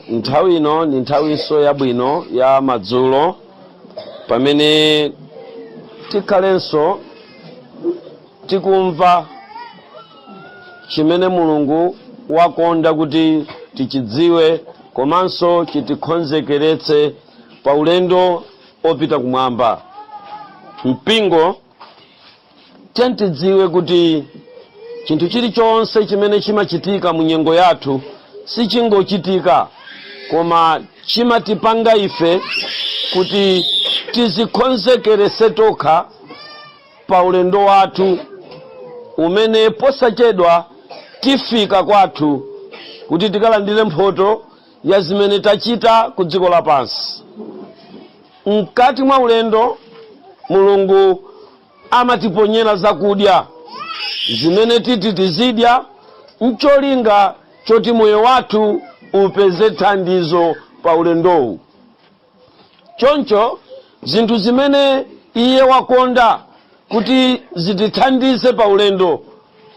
Nthawi ino ndi nthawinso yabwino ya madzulo pamene tikhalenso tikumva chimene Mulungu wakonda kuti tichidziwe komanso chitikonzekeretse pa ulendo opita kumwamba. Mpingo, tiyeni tidziwe kuti chinthu chilichonse chimene chimachitika mu nyengo yathu sichingochitika, koma chimatipanga ife kuti tizikonzekerese tokha pa ulendo wathu umene posachedwa tifika kwathu kuti tikalandire mphoto ya zimene tachita ku dziko lapansi. Mkati mwa ulendo, Mulungu amatiponyera zakudya zimene titi tizidya ncholinga choti moyo wathu upeze thandizo pa ulendowu. Choncho zinthu zimene iye wakonda kuti zitithandize pa ulendo,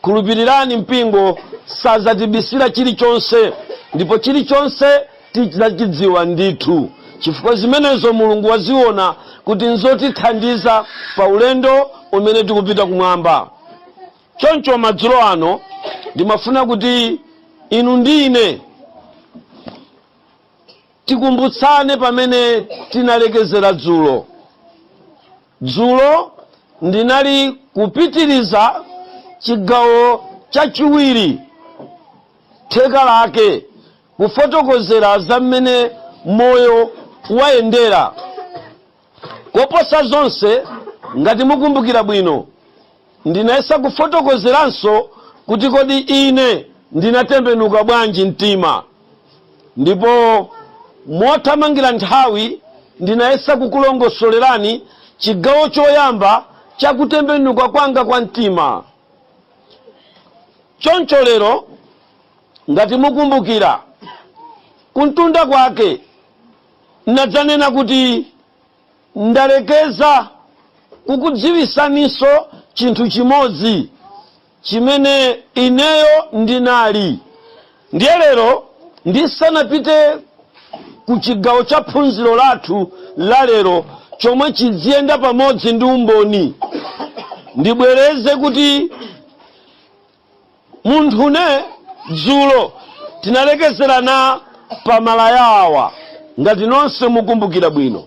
khulupirirani mpingo, sazatibisira chilichonse, ndipo chilichonse tidzachidziwa ndithu, chifukwa zimenezo Mulungu waziona kuti nzotithandiza pa ulendo umene tikupita kumwamba. Choncho madzulo ano ndimafuna kuti inu ndi ine tikumbutsane pamene tinalekezera dzulo. Dzulo ndinali kupitiriza chigawo chachiwiri, theka lake, kufotokozera za mmene moyo wayendera. Koposa zonse, ngati mukumbukira bwino, ndinayesa kufotokozeranso kuti kodi ine ndinatembenuka bwanji mtima, ndipo mothamangira nthawi ndinayesa kukulongosolerani chigawo choyamba chakutembenuka kwanga kwa mtima. Choncho lero, ngati mukumbukira, kuntunda kwake nadzanena kuti ndalekeza kukudziwisaninso chinthu chimodzi chimene ineyo ndinali. Ndiye lero, ndisanapite ku chigawo cha phunziro lathu la lero chomwe chidziyenda pamodzi ndi umboni, ndibwereze kuti munthune dzulo tinalekezerana pa malaya awa. Ngati nonse mukumbukira bwino,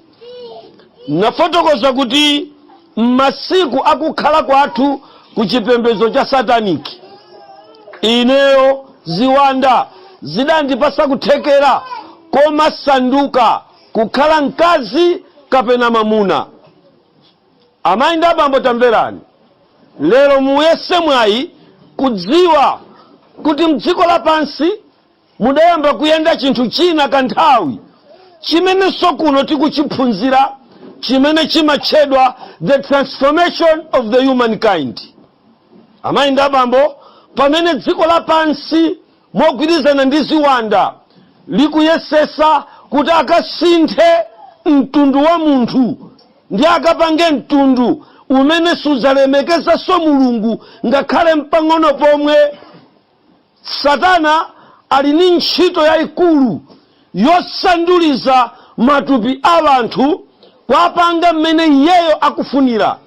nafotokoza kuti m'masiku akukhala kwathu ku chipembedzo cha satanic, ineyo ziwanda zidandipasa kuthekera komasanduka kukhala mkazi kapena mamuna. Amayi ndi abambo, tamverani. Lero muyese mwayi kudziwa kuti mdziko lapansi mudayamba kuyenda chinthu china kanthawi chimenenso kuno tikuchiphunzira, chimene chimatchedwa the transformation of the humankind. Amayi ndi abambo, pamene dziko lapansi mogwirizana ndi ziwanda likuyesesa kuti akasinthe mtundu wa munthu ndi akapange mtundu umene sudzalemekezanso Mulungu ngakhale mpang'ono pomwe, Satana ali ndi ntchito yayikulu yosanduliza matupi a anthu kuwapanga mmene iyeyo akufunira.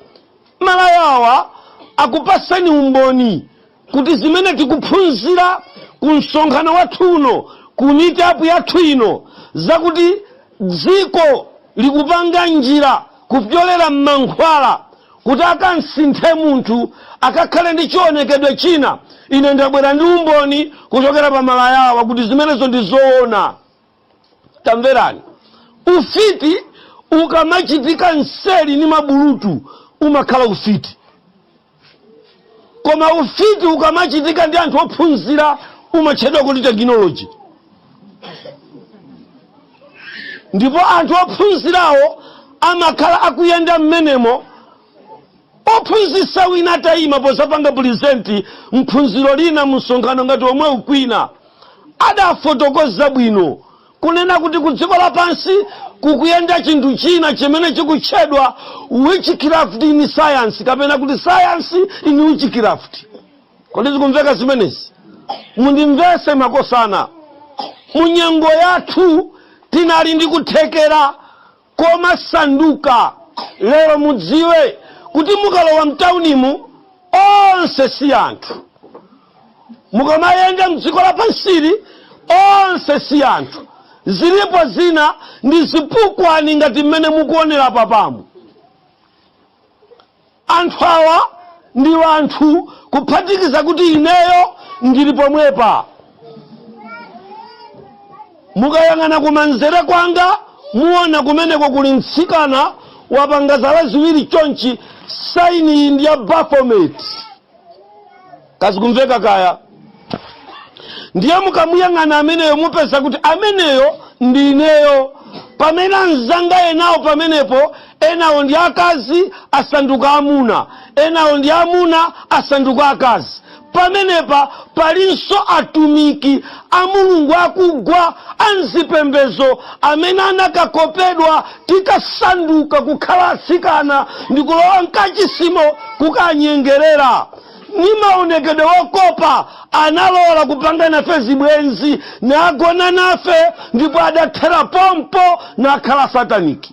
Malayawa akupaseni umboni kuti zimene tikuphunzira ku msonkhano wathu uno, ku meetup yathu ino, zakuti dziko likupanga njira kupyolera m'mankhwala kuti akansinthe munthu akakhale ndi chionekedwe china, ine ndabwera ndi umboni kuchokera pa malayawa kuti zimenezo ndi zoona. Tamverani, ufiti ukamachitika mseri ni mabulutu umakhala ufiti, koma ufiti ukamachitika ndi anthu ophunzira umatchedwa kuti technology. Ndipo anthu ophunzirawo amakhala akuyenda mmenemo. Ophunzitsa wina atayima pozapanga present mphunziro lina msonkhano ngati omwe ukwina, adafotokoza bwino kunena kuti ku dziko lapansi kukuyenda chinthu china chimene chikutchedwa witchcraft in science, kapena kuti science in witchcraft. Kodi zikumveka zimenezi? Mundimvese makosana, munyengo yathu tinali ndi kuthekera komasanduka. Lero mudziwe kuti mukalowa mtaunimu, onse si anthu. Mukamayenda mdziko lapansili, onse si anthu. Zilipo zina ndi zipukwani ngati mmene mukuonera papamu. Anthu awa ndi anthu, kuphatikiza kuti ineyo ndili pomwepa. Mukayang'ana kumanzere kwanga, muona kumeneko kuli mtsikana wapanga zala ziwiri chonchi. Sign iyi ndi ya Baphomet. Kazikumveka kaya? Ndiye mukamuyang'ana ameneyo, mupeza kuti ameneyo ndi ineyo, pamene anzanga enawo pamenepo, enawo ndi akazi asanduka amuna, enawo ndi amuna asanduka akazi. Pamenepa palinso atumiki a Mulungu akugwa anzipembezo amene anakakopedwa tikasanduka kukhala atsikana ndi kulowa mkachisimo kukanyengerera ni maonekedwe wokopa. Analola kupanga nafe zibwenzi, nagona nafe, ndipo adathera pompo nakhala satanic.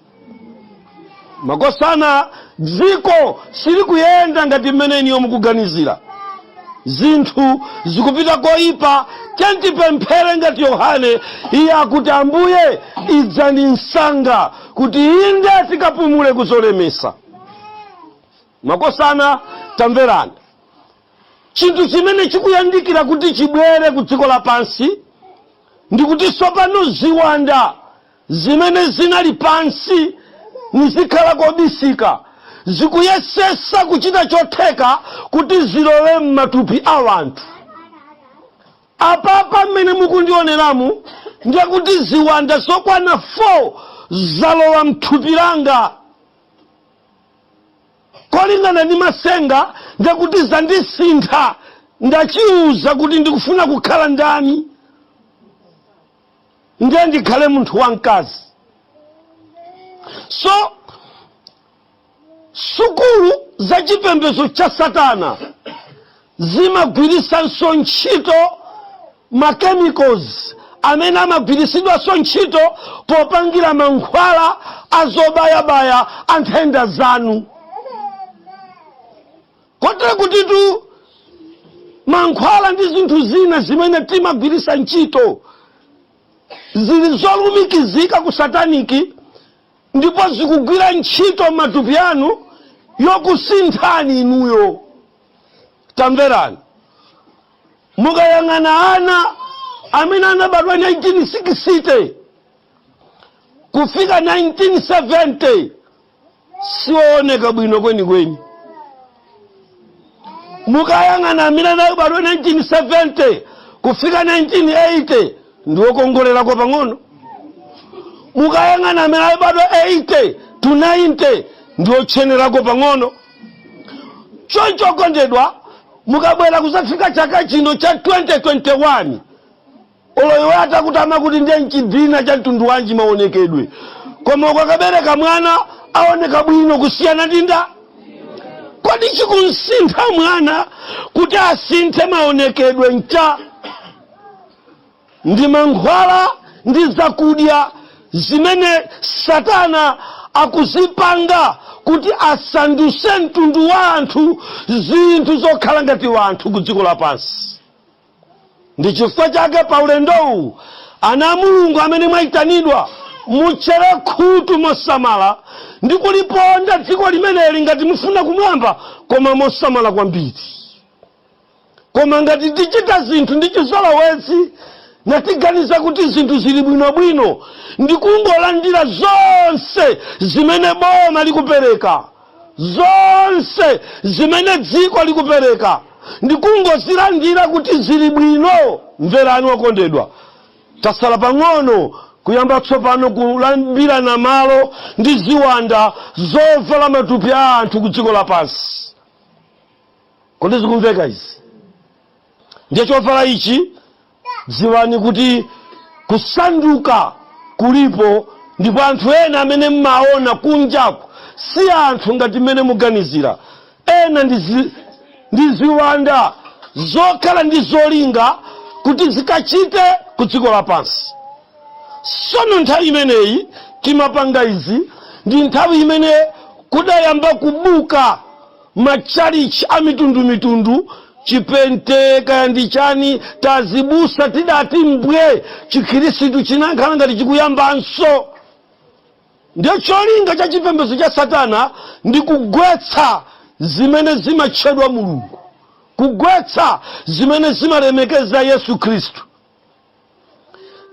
Makosana, dziko silikuyenda ngati mmene iniyo mukuganizira. Zinthu zikupita koyipa. Tiyeni ngati Yohane, iye akuti, "Ambuye, idzani msanga," kuti inde tikapumule kuzolemesa. Makosana, tamverani, chinthu chimene chikuyandikira kuti chibwere ku dziko lapansi ndikuti tsopano ziwanda zimene zinali pansi nizikhala kobisika zikuyesesa kuchita chotheka kuti zilowe m'matupi a anthu. Apapa mmene mukundioneramu, ndiye kuti ziwanda zokwana 4 zalowa mthupi langa. Kolingana ndi masenga, ndiye kuti zandisintha. Ndachiuza kuti ndikufuna kukhala ndani, ndiye ndikhale munthu wamkazi. So sukulu za chipembedzo cha satana zimagwirisanso ntchito machemicals amene amagwirisidwanso ntchito popangira mankhwala azobayabaya a nthenda zanu, kotero kutitu mankhwala ndi zinthu zina zimene timagwirisa ntchito zili zolumikizika ku satanic, ndipo zikugwira ntchito matupi anu yokusinthani inuyo. Tamverani, mukayang'ana ana amene anabadwa 1960 kufika 1970, siwooneka bwino kwenikweni. Mukayang'ana amene anabadwa 1970 kufika 1980, ndiwokongolerako pang'ono. Mukayang'ana amene anabadwa 80 to 90, ndiwotchenerako pang'ono. Choncho kondedwa, mukabwera kuzafika chaka chino cha 2021, oloyo atakutama kuti ndiye mchidina cha mtundu wanji maonekedwe, koma ukakabereka mwana aoneka bwino kusiyana ndi nda. Kodi chikunsintha mwana kuti asinthe maonekedwe ncha? Ndi mankhwala ndi zakudya zimene satana akuzipanga kuti asanduse mtundu wa anthu zinthu zokhala ngati wanthu ku dziko lapansi. Ndi chifukwa chake pa ulendowu, ana a Mulungu amene mwayitanidwa, mutchere khutu mosamala ndi kuliponda dziko limeneli ngati mufuna kumwamba, koma mosamala kwambiri. Koma ngati tichita zinthu ndi chizolowezi natiganiza kuti zinthu zili bwinobwino ndi kungolandira zonse zimene boma likupereka, zonse zimene dziko likupereka, ndi kungozilandira kuti zili bwino, mverani okondedwa, tasala pang'ono kuyamba tsopano kulambirana malo ndi ziwanda zovala matupi a anthu ku dziko lapansi. Kodi zikumveka izi? Ndiye chovala ichi, dziwani kuti kusanduka kulipo, ndipo anthu ena amene mmaona kunjaku si anthu ngati mmene muganizira. Ena ndi ziwanda. Zokhala ndi zolinga kuti zikachite ku dziko lapansi. Sono nthawi imeneyi timapanga izi ndi nthawi imene kudayamba kubuka matchalichi a mitundumitundu, Chipente kaya ndi chani, tazibusa tidati mbwe, Chikhirisitu chinakhala ngati chikuyambanso. Ndiye cholinga cha chipembedzo cha Satana ndi kugwetsa zimene zimatchedwa Mulungu, kugwetsa zimene zimalemekeza Yesu Khristu.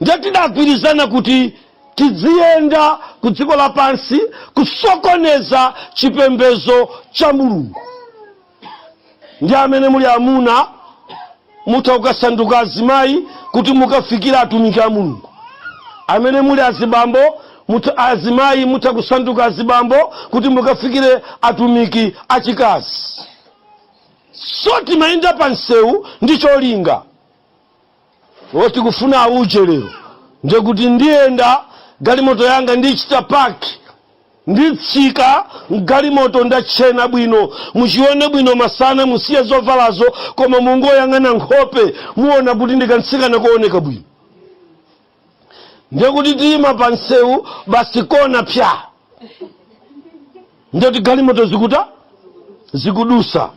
Ndiye tidagwirizana kuti tidziyenda ku dziko lapansi kusokoneza chipembedzo cha Mulungu. Ndi amene muli amuna mutha kukasanduka azimayi kuti mukafikire atumiki a Mulungu. Amene muli azibambo mutha, azimayi mutha kusanduka azibambo kuti mukafikire atumiki achikazi. So timayenda pa msewu ndi cholinga woti kufuna auje lero, ndekuti ndiyenda galimoto yanga, ndichita park, nditsika mgalimoto, ndachena bwino, muchione bwino masana, musiye zovalazo, koma mungoyang'ana nkhope, muona kuti ndikantsikana kooneka bwino. Ndekuti tiyima pa msewu basi, kona pya, ndekuti galimoto zikuta zikudusa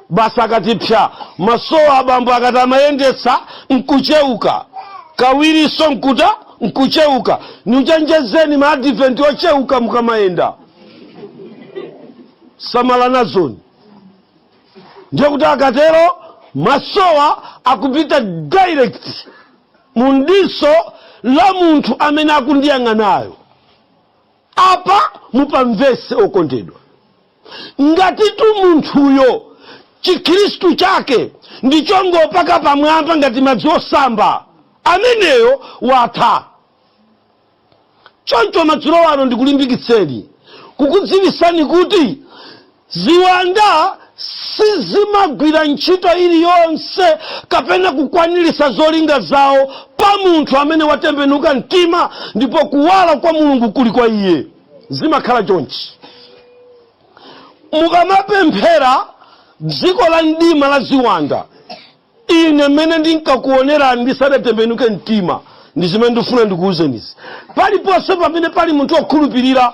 basi. Akati pya masowa, abambo akati amayendetsa nkucheuka kawiriso, nkuta nkucheuka. Niuchenjezeni ma Advent ocheuka, mukamayenda samala nazoni. Ndiye kuti akatero masowa akupita direct mundiso la munthu amene akundiyang'anayo. Apa mupamvese, okondedwa, ngatitu munthuyo Chikhristu chake ndichongopaka pamwamba ngati madzi osamba, ameneyo watha. Choncho madzulo ano ndikulimbikitseni, kukudziwisani kuti ziwanda sizimagwira ntchito iliyonse kapena kukwanirisa zolinga zawo pa munthu amene watembenuka mtima ndipo kuwala kwa Mulungu kuli kwa iye. Zimakhala chonchi: mukamapemphera, dziko la mdima la ziwanda, ine mmene ndinkakuonerani ndisadatembenuke mtima, ndi zimene ndifuna ndikuwuzenizi. Paliponse pamene pali munthu wokhulupirira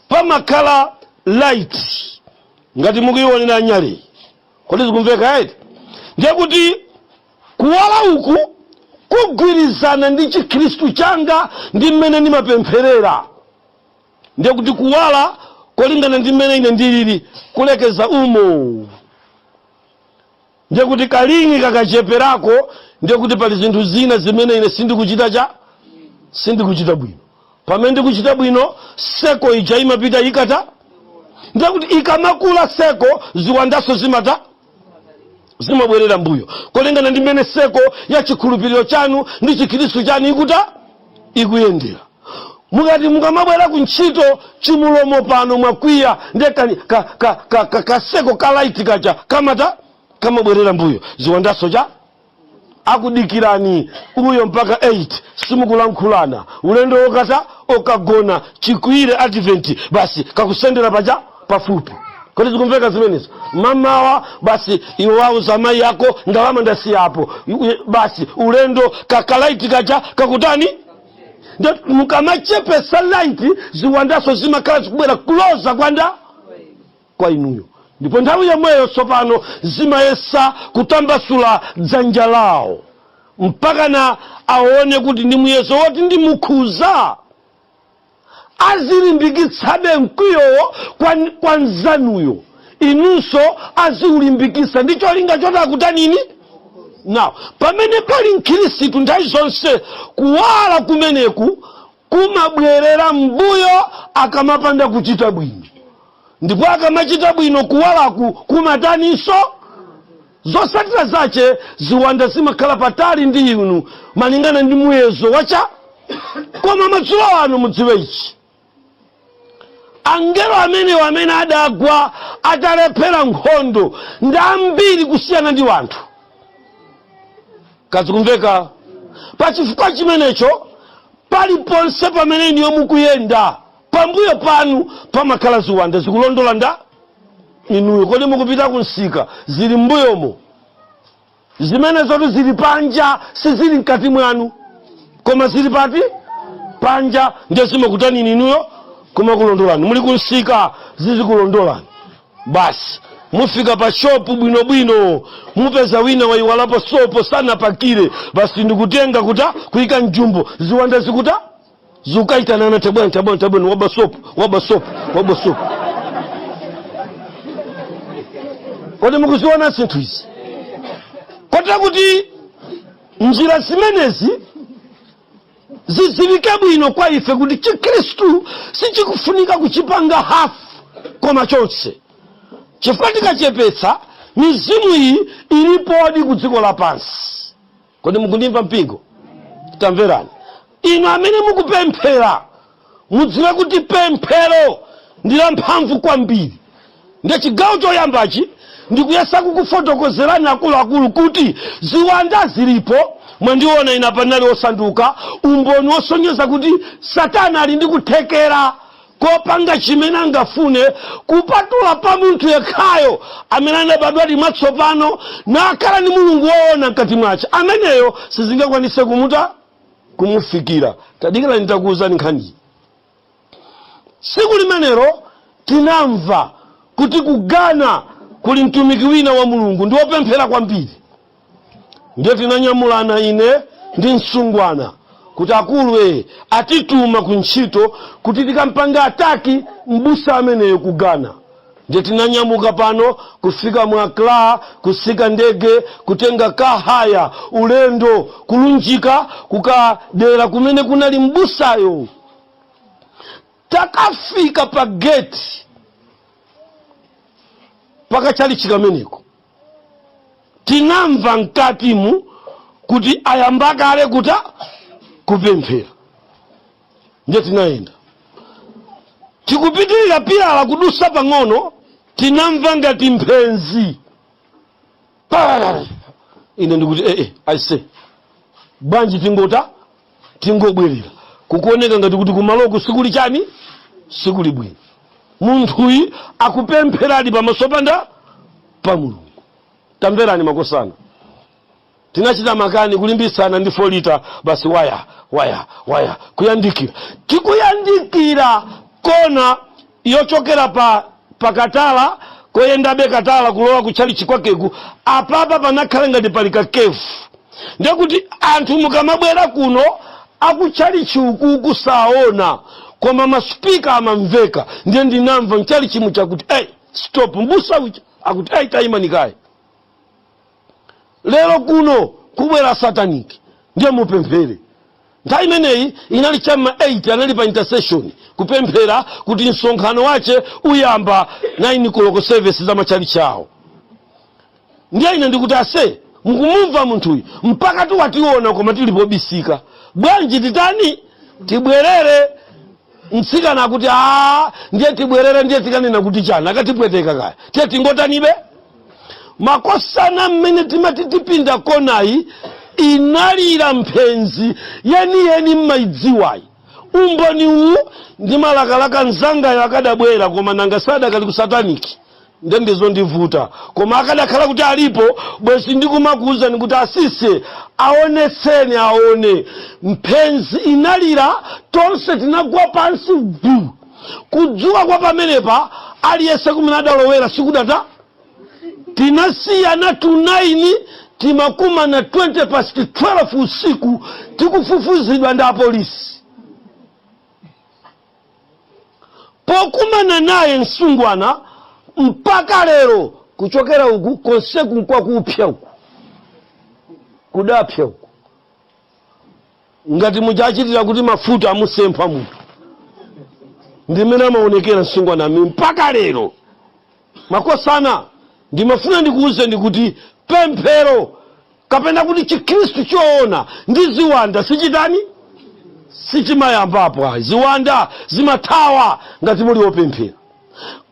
pamakhala light, ngati mukuionera nyale. Kodi zikumveka eti? Ndiye kuti kuwala uku kugwirizana ndi Chikhristu changa ndi mmene ndimapempherera. Ndiye kuti kuwala kolingana ndi mmene ine ndilili kulekeza umo. Ndiye kuti kalingi kakacheperako, ndiye kuti pali zinthu zina zimene ine sindikuchita bwino. Pamene ndikuchita bwino, circle ija imapita ikata. Ndiye kuti ikamakula circle, ziwandaso zimata zimabwerera mbuyo kolingana ndi mmene circle ya chikhulupiriro chanu ndi Chikhristu chanu ikuta ikuyendera. Mukati mukamabwera ku ntchito, chimulomo pano mwakwiya, ndiye ka circle ka light kacha kamata kamabwerera mbuyo. Ziwandaso cha akudikirani uyo mpaka 8, simukulankhulana, ulendo wokata okagona chikwire Advent basi kakusendera paja pafupi. Kodi zikumveka zimenezo? Mamawa basi iwe wauza amayi ako, "Ndalama ndasiyapo." Basi ulendo kaka light kacha kakutani. Mukamachepesa light, ziwandaso zimakhala zikubwera closer kwanda kwa inuyo, ndipo nthawi yomweyo tsopano zimayesa kutambasula dzanja lawo mpaka na aone kuti ndi muyezo woti ndimukhuza. Azilimbikitsabe mkwiyowo kwa mzanuyo, inunso aziulimbikitsa ndi cholinga choti akutanini. Now, pamene pali Mkhristu, nthawi zonse kuwala kumeneku kumabwerera mbuyo akamapanda kuchita bwino, ndipo akamachita bwino kuwalaku kumataninso. Zotsatira zache, ziwanda zimakhala patali ndi inu malingana ndi muyezo wacha. Koma madzulo ano mudziwe ichi: angelo amenewo amene adagwa atalephera nkhondo ndi ambiri kusiyana ndi wanthu. Kazikumveka? Pachifukwa chimenecho, paliponse pamene iniyo mukuyenda, pambuyo panu pamakhala ziwanda zikulondola nda inuyo. Kodi mukupita kunsika, zili mbuyomo. Zimene zoti zili panja, sizili mkati mwanu, koma zili pati? Panja. Ndiye zimakutanini inuyo? Kumakulondolani. Muli kunsika, zizikulondolani. Basi, mufika pa shopu bwinobwino, mupeza wina wayiwalapo sopo, sanapakire. Basi, ndikutenga kuta kuyika mjumbo. Ziwanda zikuta zikaitanana, "Tabwani, tabwani, tabwani, waba sopo, waba sopo, waba sopo." Kodi mukuziona zinthu izi? Kotera kuti njira zimenezi zidziwike bwino kwa ife kuti Chikhristu sichikufunika kuchipanga hafu, koma chonse, chifukwa tikachepetsa, mizimu iyi ilipodi ku dziko lapansi. Kodi mukundimva, mpingo? Tamverani, inu amene mukupemphera, mudziwe kuti pemphero ndi la mphamvu kwambiri. Ndiye chigawo choyambachi ndikuyesa kukufotokozerani, akuluakulu, kuti ziwanda zilipo. Mwandiona ina panali osanduka, umboni wosonyeza kuti Satana ali ndi kuthekera kopanga chimene angafune, kupatula pa munthu yekhayo amene anabadwadi mwatsopano nakhala ndi Mulungu woona mkati mwace. Ameneyo sizingakwanise kumuta kumufikira. Tadikira, nditakuwuzani nkhaniyi. Tsiku limenelo tinamva kuti ku Ghana kuli mtumiki wina wa Mulungu, ndi wopemphera kwambiri. Ndiye tinanyamulana, ine ndi msungwana, kuti akulu atituma ku ntchito kuti tikampanga attack mbusa ameneyo ku Ghana. Ndiye tinanyamuka pano kufika mu Accra, kusika ndege, kutenga car hire, ulendo kulunjika kukadera kumene kunali mbusayo. Takafika pa gate pakachali chikameneko, tinamva mkatimu kuti ayamba kale kuta kupemphera. Ndiye tinayenda, tikupitirira pilala kudusa pang'ono, tinamva ngati mphenzi Pa! Ine ndikuti, "Ee, aise, bwanji tingota tingobwerera? Kukuoneka ngati kuti kumaloku sikuli chani, sikuli bwino. Munthuyi akupempheradi pamaso panda pa Mulungu." Tamverani, makosana, tinachita makani kulimbitsana ndi folita. Basi, waya waya waya, kuyandikira. Tikuyandikira kona yochokera pa pakatala koyendabe katala kulowa kutchalichi kwakeku, apapa panakhala ngati pali ka cave. Ndekuti anthu mukamabwera kuno akutchalichi ukuku saona, koma masipika amamveka. Ndiye ndinamva mchalichi muchakuti, "Hey, stop!" Mbusa uja akuti, "Hey, tayimanikayi, lero kuno kubwera satanic, ndiye mupemphere." Nthawi imeneyi inali chamma 8, anali pa intercession kupemphera kuti msonkhano wache uyamba 9 koloko, service za machalichi awo. Ndiye ine ndikuti, "Ase, mukumumva munthuyu? Mpaka tiwationa, koma tilipobisika. Bwanji titani, tibwerere?" Mtsikana akuti, "Aa, ndiye tibwerere, ndiye tikanena kuti chani? Akatipweteka kaya. Tiye tingotanibe." Makosana, mmene timati tipinda konayi, inalira mphenzi yeniyeni mmaidziwayi. Umboni uwu ndimalakalaka mzangayo akadabwera, koma nanga sadakali ku satanic, nde ndizondivuta. Koma akadakhala kuti alipo, bwezi ndikumakuwuzani kuti asise aonetseni aone. Mphenzi inalira, tonse tinagwa pansi bu. Kudzuka kwa pamenepa, aliyense kumene adalowera sikudata. Tinasiyana to 9, timakumana 20 past 12 usiku, tikufufuzidwa ndi apolisi. Pokumana naye msungwana, mpaka lero kuchokera uku konseku nkwakupya, uku kudapya uku, ngati muchachitira kuti mafuta amusempha munthu, ndimene amaonekera msungwana mi mpaka lero. Makosana, ndimafuna ndikuwuzeni kuti pemphero kapena kuti Chikhristu choona ndi ziwanda sichitani, sichimayambapo ayi. Ziwanda zimathawa ngati muli wopemphera.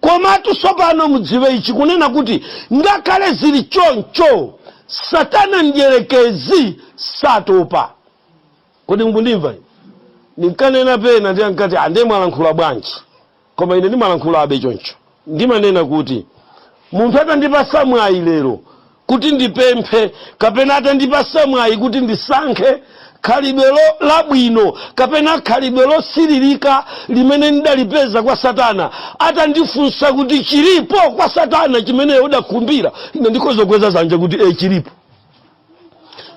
Komatu tsopano mudziwe ichi, kunena kuti ngakhale zili choncho, Satana mdyerekezi satopa. Kodi mukundimva ine? Ndinkanena pena ndi ankati ande mwalankhula bwanji, koma ine ndimalankhulabe choncho. Ndimanena kuti munthu atandipasa mwayi lero kuti ndipemphe kapena atandipasa mwayi kuti ndisankhe khalidwe labwino kapena khalidwe losiririka limene ndidalipeza kwa Satana, atandifunsa kuti chilipo kwa Satana chimene udakhumbira, ine ndikhoza kukweza zanja kuti e, chilipo.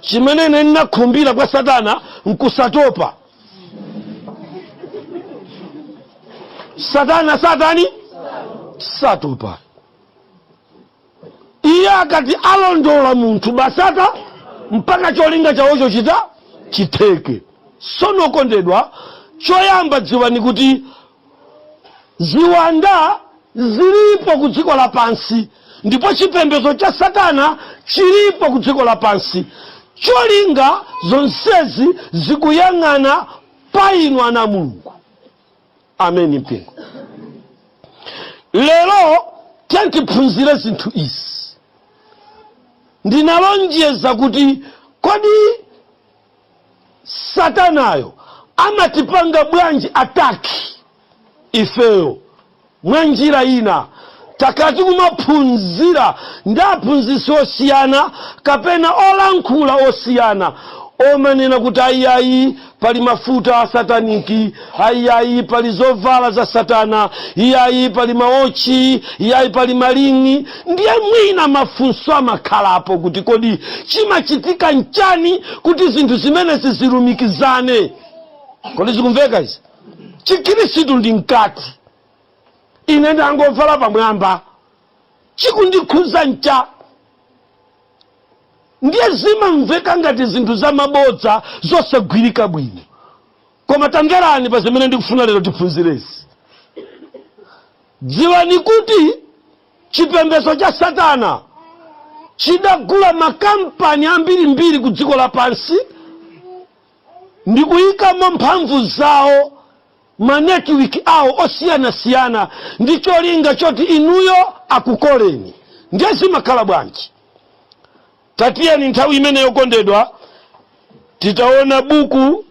Chimene ine ndinakhumbira kwa Satana nkusatopa. Satana satani satopa. Iye akati alondola munthu basata mpaka cholinga chawocho chita chitheke. Sono okondedwa, choyamba dziwani kuti ziwanda zilipo ku dziko lapansi ndipo chipembedzo cha Satana chilipo ku dziko lapansi. Cholinga zonsezi zikuyang'ana pa inu ana a Mulungu. Ameni mpingo. Lero tiyeni tiphunzire zinthu izi. Ndinalonjeza kuti kodi Satanayo amatipanga bwanji attack ifeyo mwa njira ina? Takhala tikumaphunzira ndi aphunzitsi osiyana kapena olankhula osiyana omanena kuti ayiayi pali mafuta a sataniki, ayiayi pali zovala za Satana, iyayi pali maotchi, iyayi pali maring'i. Ndiye mwina mafunso amakhalapo kuti kodi chimachitika nchani kuti zinthu zimenezi zilumikizane? Kodi zikumveka izi? Chikhristu ndi mkati, ine ndangovala pamwamba, chikundikhuza ncha? Ndiye zimamveka ngati zinthu zamabodza zosagwirika bwino. Koma tamverani pa zimene ndikufuna lero tiphunzirezi. Dziwani kuti chipembedzo cha Satana chidagula makampani ambirimbiri ku dziko lapansi ndi kuyikamo mphamvu zawo, manetiwiki awo osiyanasiyana, ndi cholinga choti inuyo akukoleni. Ndiye zimakhala bwanji? Tatiyeni nthawi imene yokondedwa titaona buku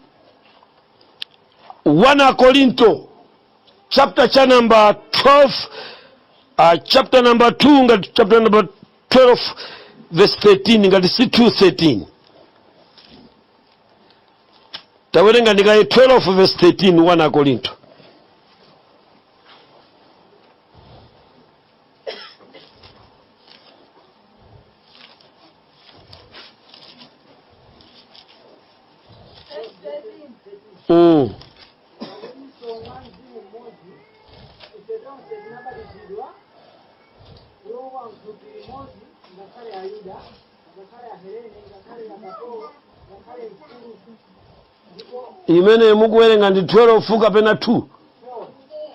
1 Akorinto chapter cha number 12, chapter number 2 ngati chapter number 12 verse 13, ngati si 2:13. Tawerenga ndikaye 12 verse 13, 1 Akorinto. Pakutinso mwa Mzimu mmodzi ife tonse tinabatizidwa kulowa m'thupi limodzi, ngakhale Ayuda, ngakhale Ahelene, ngakhale akapolo, ngakhale mfulu, ndipo Imene mukuwerenga ndi 12 kapena 2?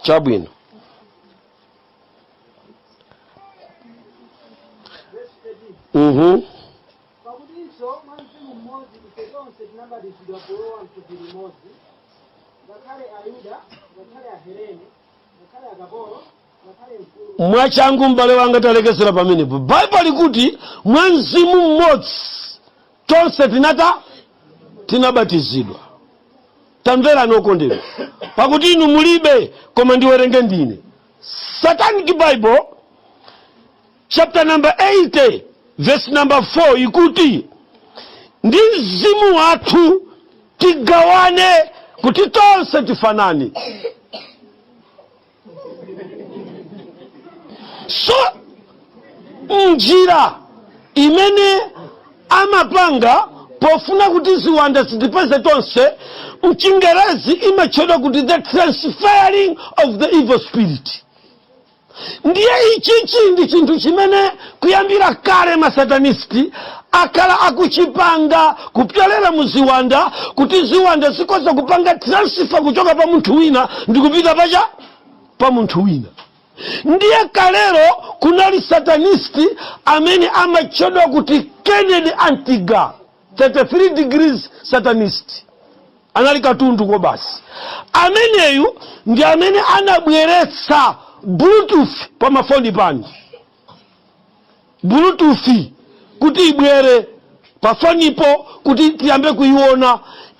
Chabwino. Verse 13. Pakutinso mwa Mzimu mmodzi ife tonse tinabatizidwa kulowa m'thupi limodzi, ngakhale Ayuda, ngakhale Ahelene, ngakhale akapolo, ngakhale mfulu. Mwachangu m'bale wanga, talekezera pamenepo. Baibulo likuti mwa Mzimu mmodzi tonse tinata tinabatizidwa. Tamverani okondedwa, pakuti inu mulibe, koma ndiwerenge ndine Satanic Bible chapter number 80 verse number 4 ikuti ndi mzimu wathu tigawane kuti tonse tifanane. So njira imene amapanga pofuna kuti ziwanda zitipeze tonse, mchingerezi imatchedwa kuti the transferring of the evil spirit. Ndiye ichichi ndi chinthu chimene kuyambira kale masatanisti akhala akuchipanga kupyolera mu ziwanda, kuti ziwanda zikhoza kupanga transfer kuchoka pa munthu wina ndi kupita pacha pa munthu wina. Ndiye kalero kunali satanisti amene amatchedwa kuti Kennedy Antiga, 33 degrees satanist, anali katundu kobasi. Ameneyu ndi amene anabweretsa Bluetooth pa mafoni pano. Bluetooth kuti ibwere pafonipo kuti tiyambe kuiona,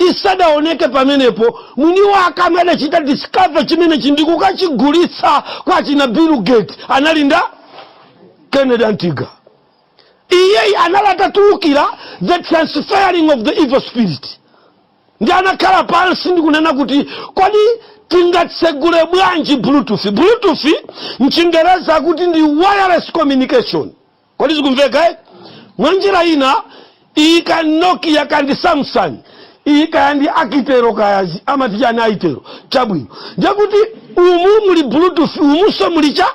isadaoneke pamenepo, mwini wake amene adachita discover chimenechi ndikukachigulitsa kwa achina Bill Gates anali nda Kennedy Antiga. Iyeyi anali atatulukira the transferring of the evil spirit, ndi anakhala pansi ndikunena kuti, kodi tingatsegule bwanji Bluetooth? Bluetooth mchingereza akuti ndi wireless communication. Kodi zikumveka, eh? Mwanjira ina, iyi ka Nokia kandi Samsung, iyi kaya ndi Akitero, kaya amati chani, Aitero, chabwino. Ndekuti umu muli Bluetooth, umunso muli cha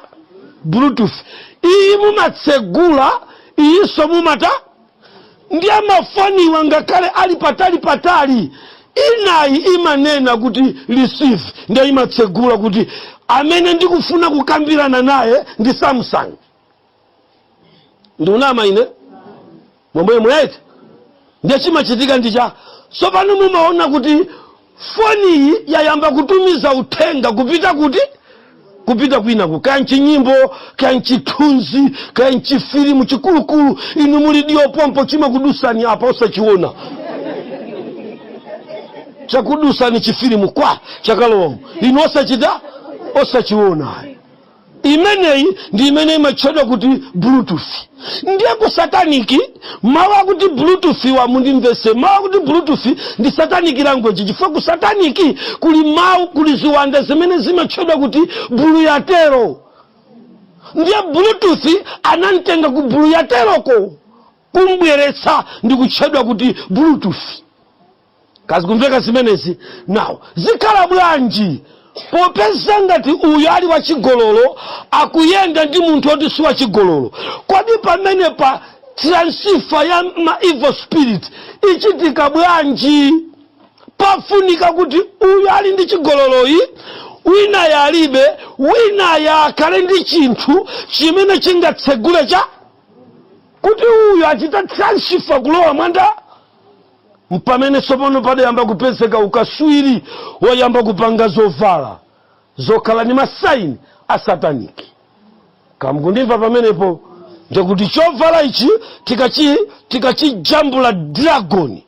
Bluetooth. Iyi mumatsegula, iyinso mumata. Ndiye mafoniwa ngakhale ali patali patali, inayi imanena kuti "receive", ndiye imatsegula kuti amene ndikufuna kukambirana naye ndi Samsung. Ndiunama ine momwe mwete? Ndiye chimachitika ndicha tsopano, mumaona kuti foniyi yayamba kutumiza uthenga kupita kuti, kupita kwinaku, kaya nchinyimbo, kaya nchithunzi, kaya nchifilimu chikulukulu. Inu muli diopompo, chimakudusani apa osachiona, chakudusani chifilimu kwa chakalomo, inu osachita, osachiona. Imeneyi ndi imene imatchedwa kuti Bluetooth. Ndiye ku satanic, mawu akuti Bluetooth wa, mundimvese, mawu akuti Bluetooth ndi satanic language, chifukwa ku satanic kuli mawu, kuli ziwanda zimene zimatchedwa kuti buluyatero. Ndiye Bluetooth anamtenga ku buluyateroko kumbweretsa ndi kutchedwa kuti Bluetooth. Kazi kumveka zimenezi? Nawo zikhala bwanji popeza ngati uyu ali wachigololo akuyenda ndi munthu oti si wachigololo? Kodi pamene pa transfer ya ma evil spirit ichitika bwanji? Pafunika kuti uyu ali ndi chigololoyi, wina yalibe, wina yakhale ndi chinthu chimene chingatsegule cha kuti uyu achita transfer kulowa mwanda. Mpamene tsopano padayamba kupezeka ukaswiri woyamba kupanga zovala zokhala ndi ma sign a satanic. Kamukundimva pamenepo? Ndikuti chovala ichi tikachijambula dragon,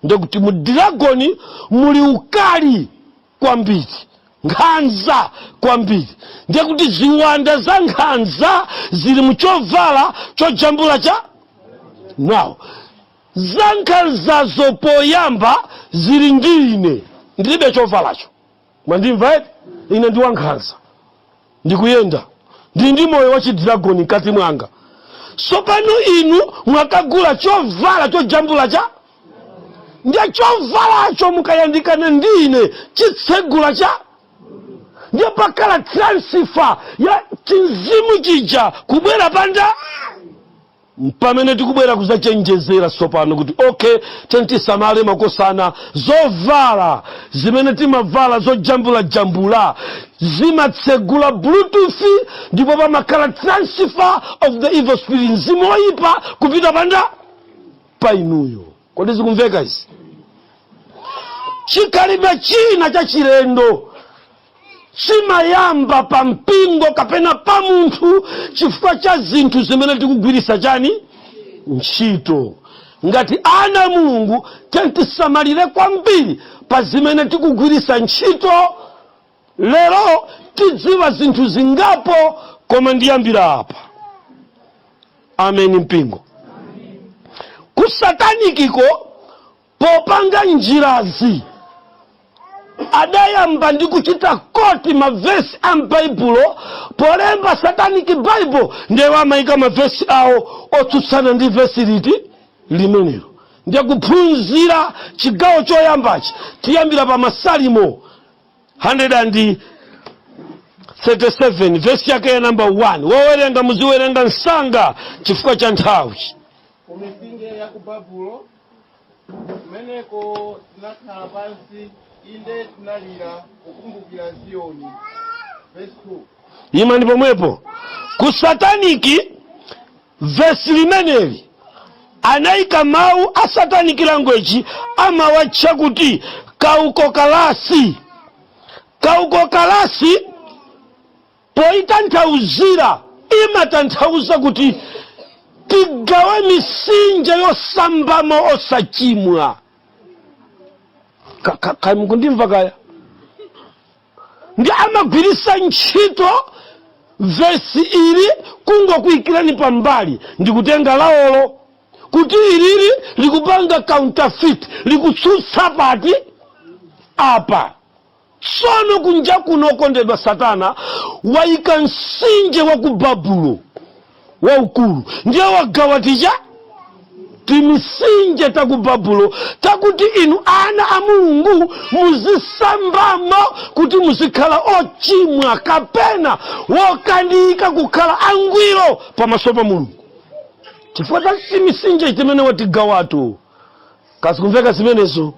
ndikuti mu dragon muli ukali kwambiri, nkhanza kwambiri. Ndikuti ziwanda za nkhanza zili muchovala chojambula cha nawo. Za nkhanzazo poyamba zili ndi ine, ndilibe chovalacho. Mwandimva eti? Ine ndi wankhanza, ndikuyenda ndili ndi moyo wa chidragoni mkati mwanga. Sopano inu mwakagula chovala chojambula cha, ndiye chovalacho mukayandikana ndi ine chitsegula cha, ndiye pakhala transfer ya chinzimu chija kubwera panda. Pamene tikubwera kuzachenjezera tsopano kuti okay, tentisamale makosana, zovala zimene timavala zojambulajambula zimatsegula Bluetooth, ndipo pamakhala transfer of the evil spirit, mzimu woyipa kupita panda pa inuyo. Kodi zikumveka izi? Chikhalidwe china cha chilendo chimayamba pa mpingo kapena pa munthu chifukwa cha zinthu zimene tikugwirisa chani ntchito. Ngati ana a Mulungu, tentisamalire kwambiri pa zimene tikugwirisa ntchito. Lero tidziwa zinthu zingapo, koma ndiyambira apa. Ameni mpingo. Ku satanikiko, popanga njirazi, adayamba ndi kuchita quote mavesi a m'Baibulo. Polemba Satanic Bible, ndiye amayika mavesi awo otsutsana ndi vesi liti limenelo. Ndiye kuphunzira chigawo choyambachi, tiyambira pa Masalimo 137, vesi yake ya namba 1. Wowerenga, muziwerenga msanga chifukwa cha nthawi. Ku mitsinje ya ku Babulo, kumeneko tinakhala pansi, inde tinalira kukumbukira Ziyoni. Verse 2. Imani pomwepo. Ku satanic, vesi limeneli anayika mawu a satanic language, amawatcha kuti kaukokalasi. Kaukokalasi poyitanthauzira, imatanthauza kuti tigawe misinje yosambamo osachimwa. Kaya mukundimva kaya? Ndi amagwirisa ntchito Vesi ili kungokuyikirani pambali ndikutenga lawolo kuti ilili likupanga counterfeit, likutsutsa pati apa. Tsono kunja kuno, okondedwa, Satana wayika mtsinje wa ku Babulo waukulu, ndiye wagawa tija timisinje ta ku Babulo takuti inu ana a Mulungu muzisambamo kuti muzikhala ochimwa kapena wokanika kukhala angwiro pamaso pa Mulungu, chifukwa cha timisinje timene watigawatu. Kazikumveka zimenezo?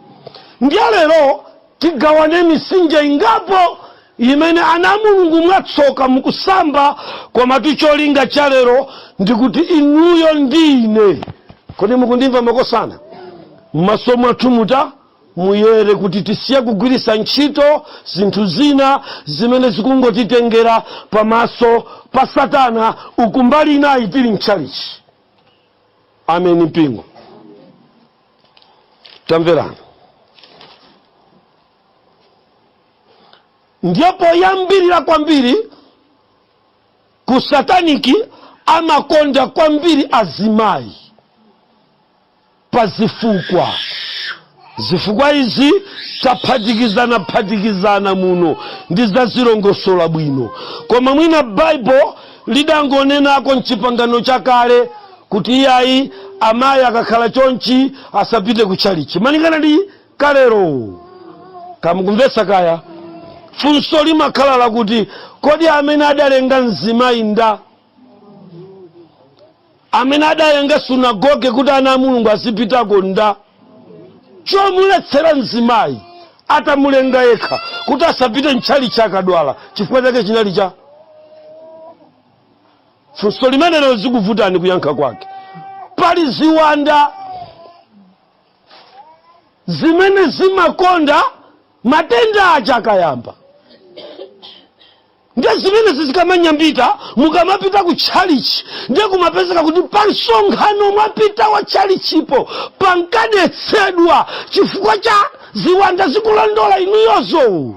Ndiye lero tigawane misinje ingapo imene ana a Mulungu mwatsoka mukusamba. Komatu cholinga cha lero ndikuti inuyo ndine, kodi mukundimva makosana? M'maso mwathu muta muyere kuti tisiye kugwiritsa ntchito zinthu zina zimene zikungotitengera pamaso pa Satana uku mbali inayi tili mtchalichi. Ameni mpingo, tamverani. Ndiye poyambirira kwambiri ku sataniki amakonda kwambiri azimayi pa zifukwa. Zifukwa izi taphatikizana phatikizana muno, ndizazilongosola bwino, koma mwina Baibo lidangonenako mchipangano chakale kuti iyayi, amayi akakhala chonchi asapite kutchalichi, malingana ndi kalero. Kamukumvetsa kaya? Funso limakhala lakuti, kodi amene adalenga mzimayi nda? Amene adalenga sunagoge kuti ana a Mulungu azipitako nda? Chomuletsera mzimayi atamulenga yekha kuti asapite mtchalichi akadwala, chifukwa chake chinali cha? Funso limenelo zikuvutani kuyankha kwake. Pali ziwanda zimene zimakonda matenda aja akayamba, ndiye zimene zizikamanyambita mukamapita ku tchalichi, ndiye kumapezeka kuti pa msonkhano mwapita wa tchalichipo pankadetsedwa chifukwa cha ziwanda zikulondola inuyozo.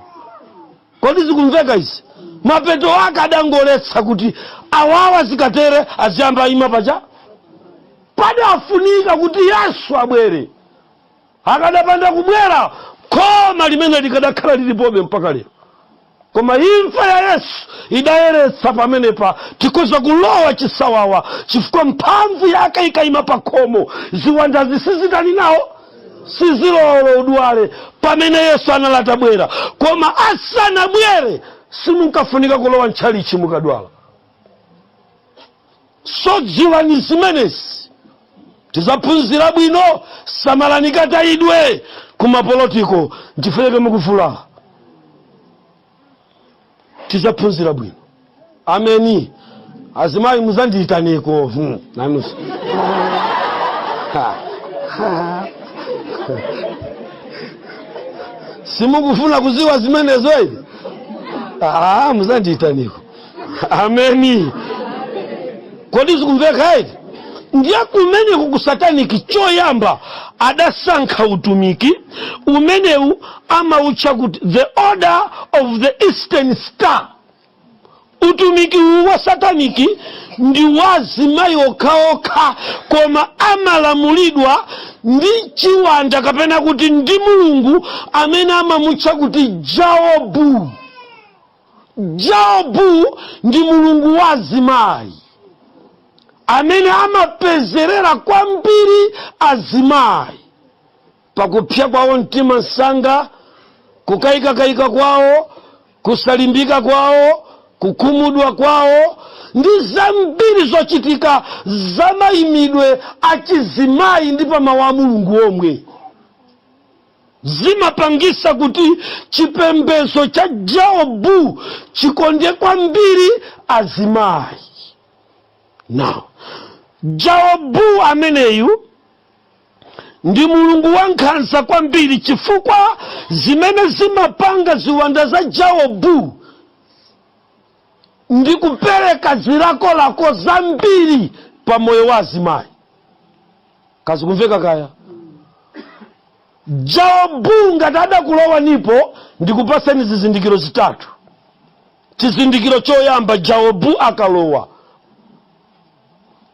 Kodi zikumveka izi? Mapeto ake adangoletsa kuti awawa zikatere aziyamba ima pacha. Padafunika kuti Yesu abwere. Akadapanda kubwera, khoma limene likadakhala lilipobe mpaka lero, koma imfa ya Yesu idayeretsa pamenepa. Tikhoza kulowa chisawawa chifukwa mphamvu yake ikayima pa khomo, ziwandazi sizitani nawo, sizilola udwale pamene Yesu analata bwera. Koma asanabwere simunkafunika kulowa ntchalichi mukadwala. So dziwani zimenezi, tizaphunzira bwino. Samalani katayidwe kumapolotiko, nchifukwa mukuvulala. Tizaphunzira bwino. Ameni. Azimayi, muzandiyitaneko. Nanuso. Ha. Ha. Simukufuna kuziwa zimenezo ili? Ah, muzandiyitaneko. Ameni. Kodi zikumveka iti? Ndiye kumeneku ku sataniki, choyamba adasankha utumiki umenewu amautcha kuti the Order of the Eastern Star. Utumiki uwu wa sataniki ndi wa azimayi okhaokha, koma amalamulidwa ndi chiwanda kapena kuti ndi mulungu amene amamutcha kuti Jaobu. Jaobu ndi mulungu wa azimayi amene amapezerera kwambiri azimayi pakupsa kwawo mtima msanga, kukayikakayika kwawo, kusalimbika kwawo, kukhumudwa kwawo ndi zambiri zochitika zamayimidwe achizimayi ndi pamawu a Mulungu omwe zimapangisa kuti chipembedzo cha Jaobu chikonde kwambiri azimayi. Now, Jaobu ameneyu ndi mulungu wankhanza kwambiri, chifukwa zimene zimapanga ziwanda za Jaobu ndi kupereka zilakolako zambiri pa moyo wa azimayi. Kazikumveka kaya? Jaobu ngati adakulowa nipo, ndikupaseni zizindikiro zitatu. Chizindikiro choyamba, jaobu akalowa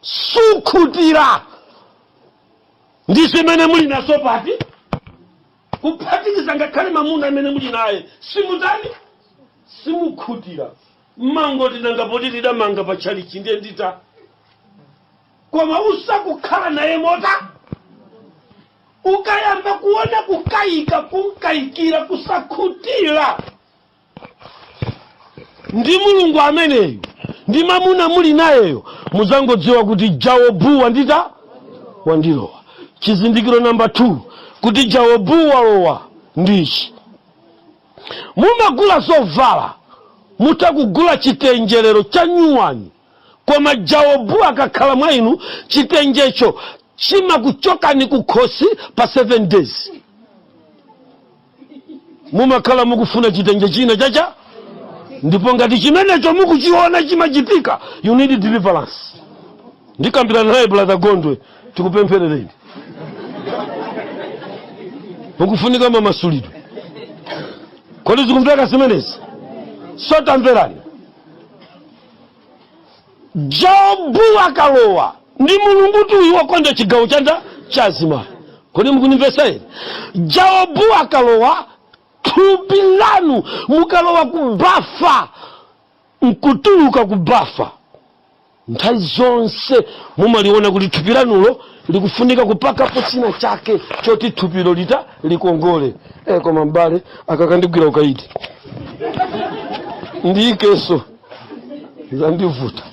sukhutira ndi zimene muli nazo pati, kuphatikiza ngakhale mamuna amene muli naye, simutani, simukhutira. Mmangoti, "Nanga poti tidamanga pa tchalichi, ndiye ndita." Koma usakukhala naye mota, ukayamba kuona kukayika, kunkayikira, kusakhutira ndi Mulungu ameneyo ndi mamuna muli nayeyo, muzangodziwa kuti jaobu wandita, wandilowa. Chizindikiro namba 2 kuti jaobu walowa ndichi: mumagula zovala, mutakugula chitenjerero cha nyuwani, koma jaobu akakhala mwa inu, chitenjecho chimakuchokani kukhosi pa 7 days. Mumakhala mukufuna chitenje china chacha. Ndipo ngati chimenecho mukuchiona chimachitika, you need deliverance. Ndikambirana naye Brother Gondwe, tikupempherereni. Mukufunika mamasulidwe. Kodi zikumveka zimenezi? So tamverani, jaobu akalowa, ndi Mulungu tuyu wakonda chigawo chanda chazima. Kodi mukunimvesa ine? Jaobu akalowa, thupi lanu, mukalowa kubafa nkutuluka kubafa, nthawi zonse mumaliona kuti thupi lanulo likufunika kupakapo china chake choti thupilo lita likongole. Koma mbale akakandigwira ukaidi ndiyikeso, zandivuta.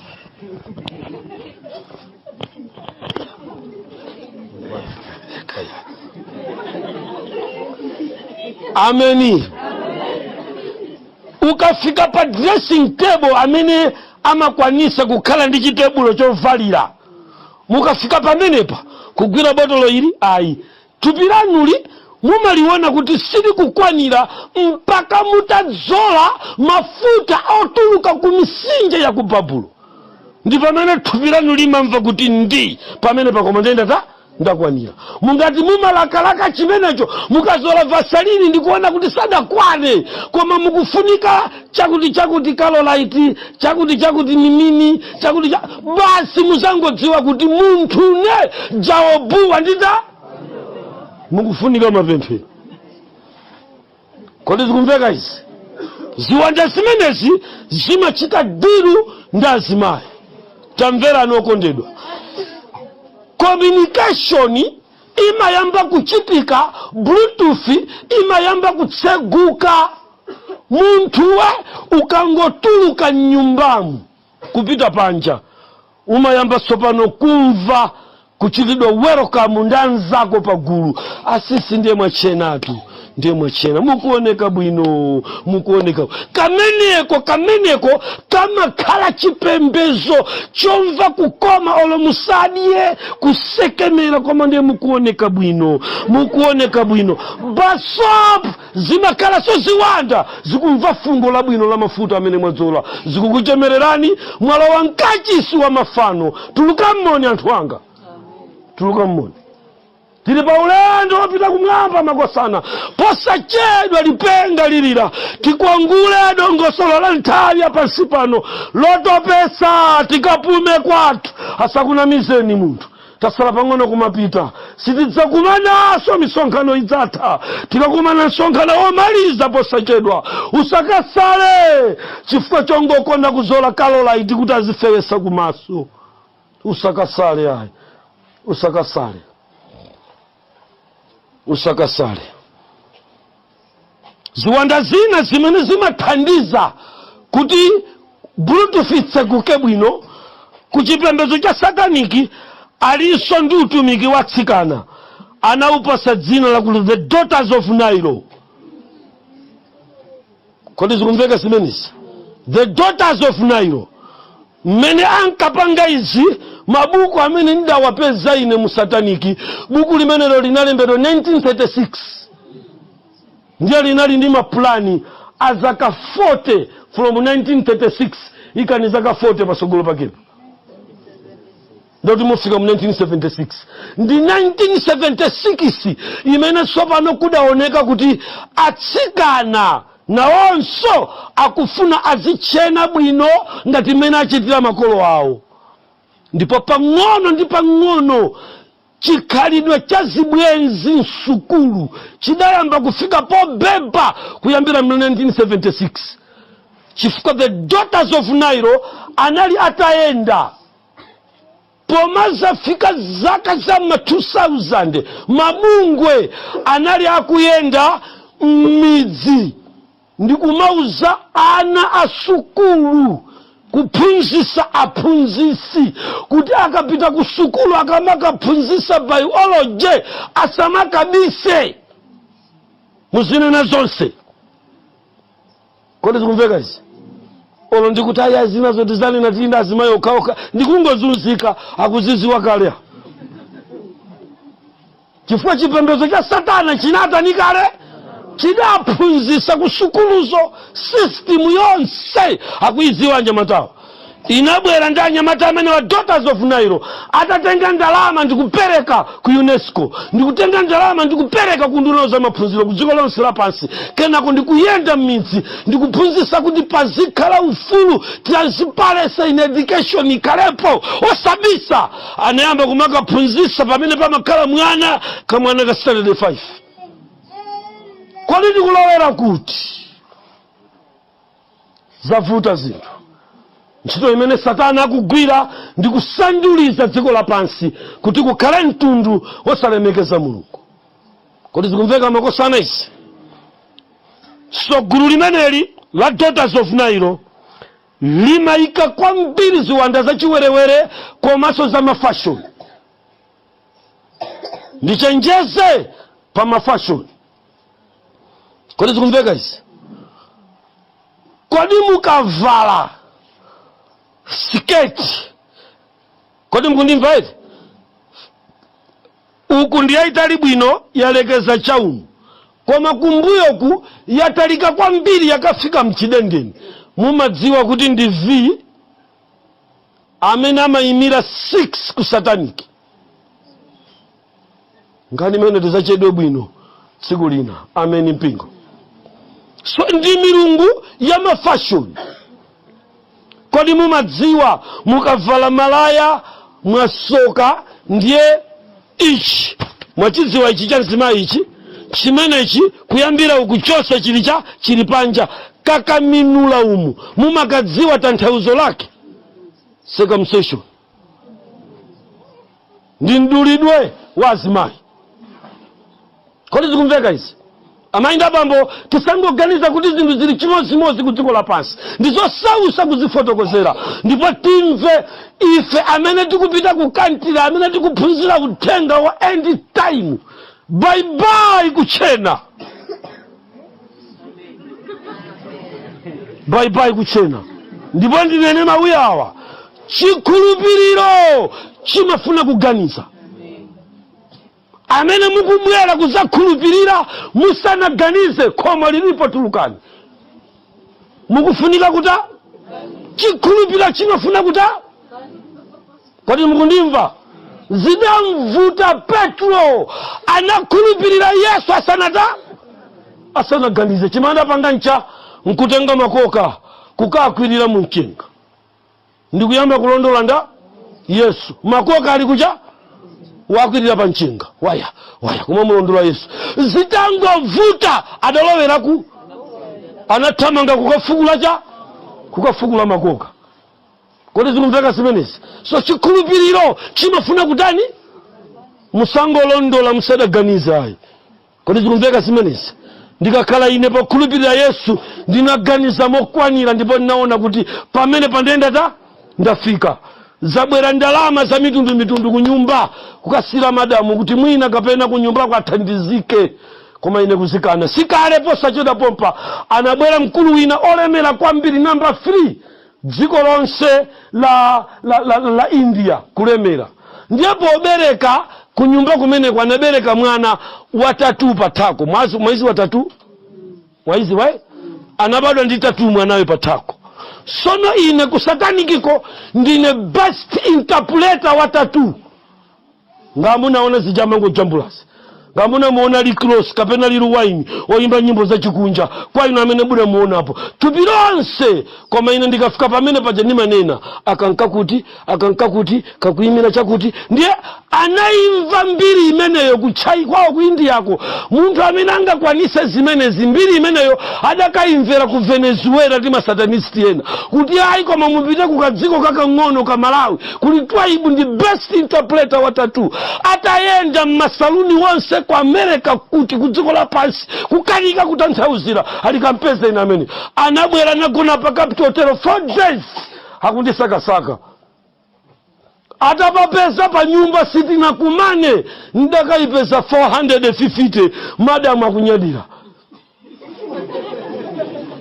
Ameni. Ukafika pa dressing table, amene amakwanisa kukhala ndi chitebulo chovalira, mukafika pamenepa kugwira botolo ili, ayi, thupi lanuli mumaliona kuti silikukwanira mpaka mutadzola mafuta otuluka ku misinje ya ku Babulo. Ndi pamene thupi lanu limamva kuti ndi pamene pakoma, ndenda ta ndakwanira. Mungati mumalakalaka chimenecho, mukazola Vaseline ndikuona kuti sadakwane, koma mukufunika chakuti chakuti, Carolight, chakuti chakuti, mimini chakuti cha, basi muzangodziwa kuti munthune jaobu wandita, mukufunika mapemphero. Kodi zikumveka izi? Ziwanda zimenezi zimachita deal ndi azimayi. Tamverani okondedwa, communication imayamba kuchitika, Bluetooth imayamba kutseguka. Munthuwe ukangotuluka mnyumbamu kupita panja, umayamba tsopano kumva kuchitidwa welcome ndi anzako pagulu: "Asisi, ndiye mwachenatu, ndiye mwachena, mukuoneka bwino, mukuoneka." Kameneko kamakhala chipembezo chomva kukoma, olo musadye, kusekemera, koma ndiye mukuoneka bwino, mukuoneka bwino. Basop zimakhala so ziwanda zikumva fungo labwino la mafuta amene mwadzola, zikukuchemererani. Mwalowa mkachisi wa mafano. Tuluka mmoni, anthu anga, tuluka mmoni. Tili pa ulendo wopita kumwamba, makosana. Posachedwa lipenga lilira, tikwangule dongosolo la nthawi ya pansi pano lotopesa, tikapume kwathu. Asakunamizeni munthu, tasala pang'ono kumapita, sitidzakumananso. Misonkhano idzatha, tikakumana msonkhano womaliza posachedwa. Usakasale chifukwa chongokonda kuzola Carolight kuti azifewesa kumaso. Usakasale ayi, usakasale, usakasale. Ziwanda zina zimene zimathandiza kuti Bluetooth itseguke bwino ku chipembedzo cha satanic, alinso ndi utumiki wa atsikana, anawupasa dzina lakuti the Daughters of Nile. Kodi zikumveka zimenezi? The Daughters of Nile. Mmene ankapanga izi, mabuku amene ndidawapeza ine mu satanic, buku limenelo linalembedwa 1936, ndiye linali ndi mapulani a zaka 40 from 1936. Ikani zaka 40 pasogolo pakepo, ndoti mufika mu 1976. Ndi 1976 imene tsopano kudaoneka kuti atsikana Nawonso akufuna azitchena bwino ngati mmene achitira makolo awo. Ndipo pang'ono ndi pang'ono chikhalidwe cha zibwenzi msukulu chidayamba kufika pobeba kuyambira mu 1976, chifukwa the Daughters of Nile anali atayenda. Pomazafika zaka za ma 2000, mabungwe anali akuyenda m'midzi ndi kumauza ana a sukulu, kuphunzitsa aphunzitsi kuti akapita ku sukulu, akamakaphunzitsa biology, asamakabise, muzinena zonse. Kodi zikumveka izi? Olo ndikuti aya zinazo tizanena tili azimayi okhaokha, ndikungozunzika, akuziziwa kale, chifukwa chipembedzo cha satana chinatani kale? Chidaphunzitsa ku sukuluzo. System yonse akuidziwa anyamatawo. Inabwera ndi anyamata amene wa Daughters of Nile, atatenga ndalama ndikupereka ku UNESCO, ndikutenga ndalama ndikupereka ku nduna za maphunziro ku dziko lonse lapansi, kenako ndikuyenda m'midzi ndikuphunzitsa kuti pazikhala ufulu, transparency in education ikhalepo, osabisa. Anayamba kumakaphunzitsa pamene pamakhala mwana, kamwana ka standard 5. Kodi ndikulowera kuti zavuta zinthu? Ntchito imene satana akugwira ndi kusanduliza dziko lapansi kuti kukhale mtundu wosalemekeza Mulungu. Kodi zikumveka, makosana, izi? So gulu limeneli la Daughters of Nile limayika kwambiri ziwanda zachiwerewere komanso za ma fashion. Ndichenjeze pa ma fashion. Kodi zikumveka izi? Kodi mukavala siketi, kodi mukundimva iti? Uku ndi yayitali bwino, yalekeza chaumu, koma kumbuyoku yatalika kwambiri, yakafika mchidendeni, mumadziwa kuti ndi V amene amayimira 6 ku satanic? Nkhani imene tizachedwe bwino tsiku lina. Ameni, mpingo. So ndi milungu ya ma fashion. Kodi mumadziwa mukavala malaya mwasoka, ndiye ichi mwachidziwa ichi cha mzimayi ichi, chimenechi kuyambira uku chonse chili cha chili panja, kakaminula umu, mumakadziwa tanthauzo lake? Circumcision ndi mdulidwe wa azimayi. Kodi zikumveka izi, amayi ndi abambo? Tisangoganiza kuti zinthu zili chimodzimodzi ku dziko lapansi. Ndi zosausa kuzifotokozera. Ndipo timve ife amene tikupita ku country, amene tikuphunzira uthenga wa end time. Bye bye kuchena, bye bye kuchena. Ndipo ndinene mawu awa: chikhulupiriro chimafuna kuganiza. Amene mukubwera kuzakhulupirira musanaganize, khomo lilipo, tulukani. Mukufunika kuta chikhulupiriro chimafuna kuta. Kodi mukundimva? Zidamvuta Petro, anakhulupirira Yesu asanata asanaganize. Chimene adapanga ncha nkutenga makoka, kukakwirira mu mchenga, ndikuyamba kulondola nda Yesu. Makoka ali kucha, wakwirira pa mchenga, waya waya kumamulondola Yesu. Zitangovuta, adaloweraku, anathamanga kukafukula cha kukafukula makoka. Kodi zikumveka zimenezi? So chikhulupiriro chimafuna kutani? Musangolondola musadaganiza ayi. Kodi zikumveka zimenezi? Ndikakhala ine, pokhulupirira Yesu ndinaganiza mokwanira, ndipo ndinaona kuti pamene pandiyenda ta ndafika. Zabwera ndalama za mitundumitundu ku nyumba, kukasira madamu kuti mwina kapena ku nyumbako athandizike, koma ine kuzikana. Sikale, posachedwa pompa, anabwera mkulu wina olemera kwambiri, namba 3 dziko lonse la India kulemera. Ndiye pobereka ku nyumba kumeneko, anabereka mwana wa tattoo pathako. Mwaizi wa tattoo, mwaizi wae anabadwa ndi tattoo mwanawe pathako. Sono ine ku satanic ko ndine best interpreter wa tattoo. Ngamunaona zijamango jambulasi. Ngamunamuona Rick Ross kapena Lil Wayne oyimba nyimbo zachikunja, kwa inu amene munamuonapo thupi lonse. Koma ine ndikafika pamene paja ndimanena akankakuti akankakuti kakuyimira chakuti. Ndiye anayimva mbiri imeneyo kutchai kwawo ku Indiyako. Munthu amene angakwanise zimenezi, mbiri imeneyo adakayimvera ku Venezuela ndi masatanist ena kuti ayi, koma mupite ku kadziko kakang'ono ka Malawi kuli Twaibu, ndi best interpreter wa tattoo. Atayenda mmasaluni wonse ku America, kuti ku dziko lapansi, kukanika kutanthauzira, alikampeza ine amene anabwera nagona pa Capital Hotel 4 days akundisakasaka. Atapapeza pa nyumba, sitinakumane, ndakayipeza 450. Madamu akunyadira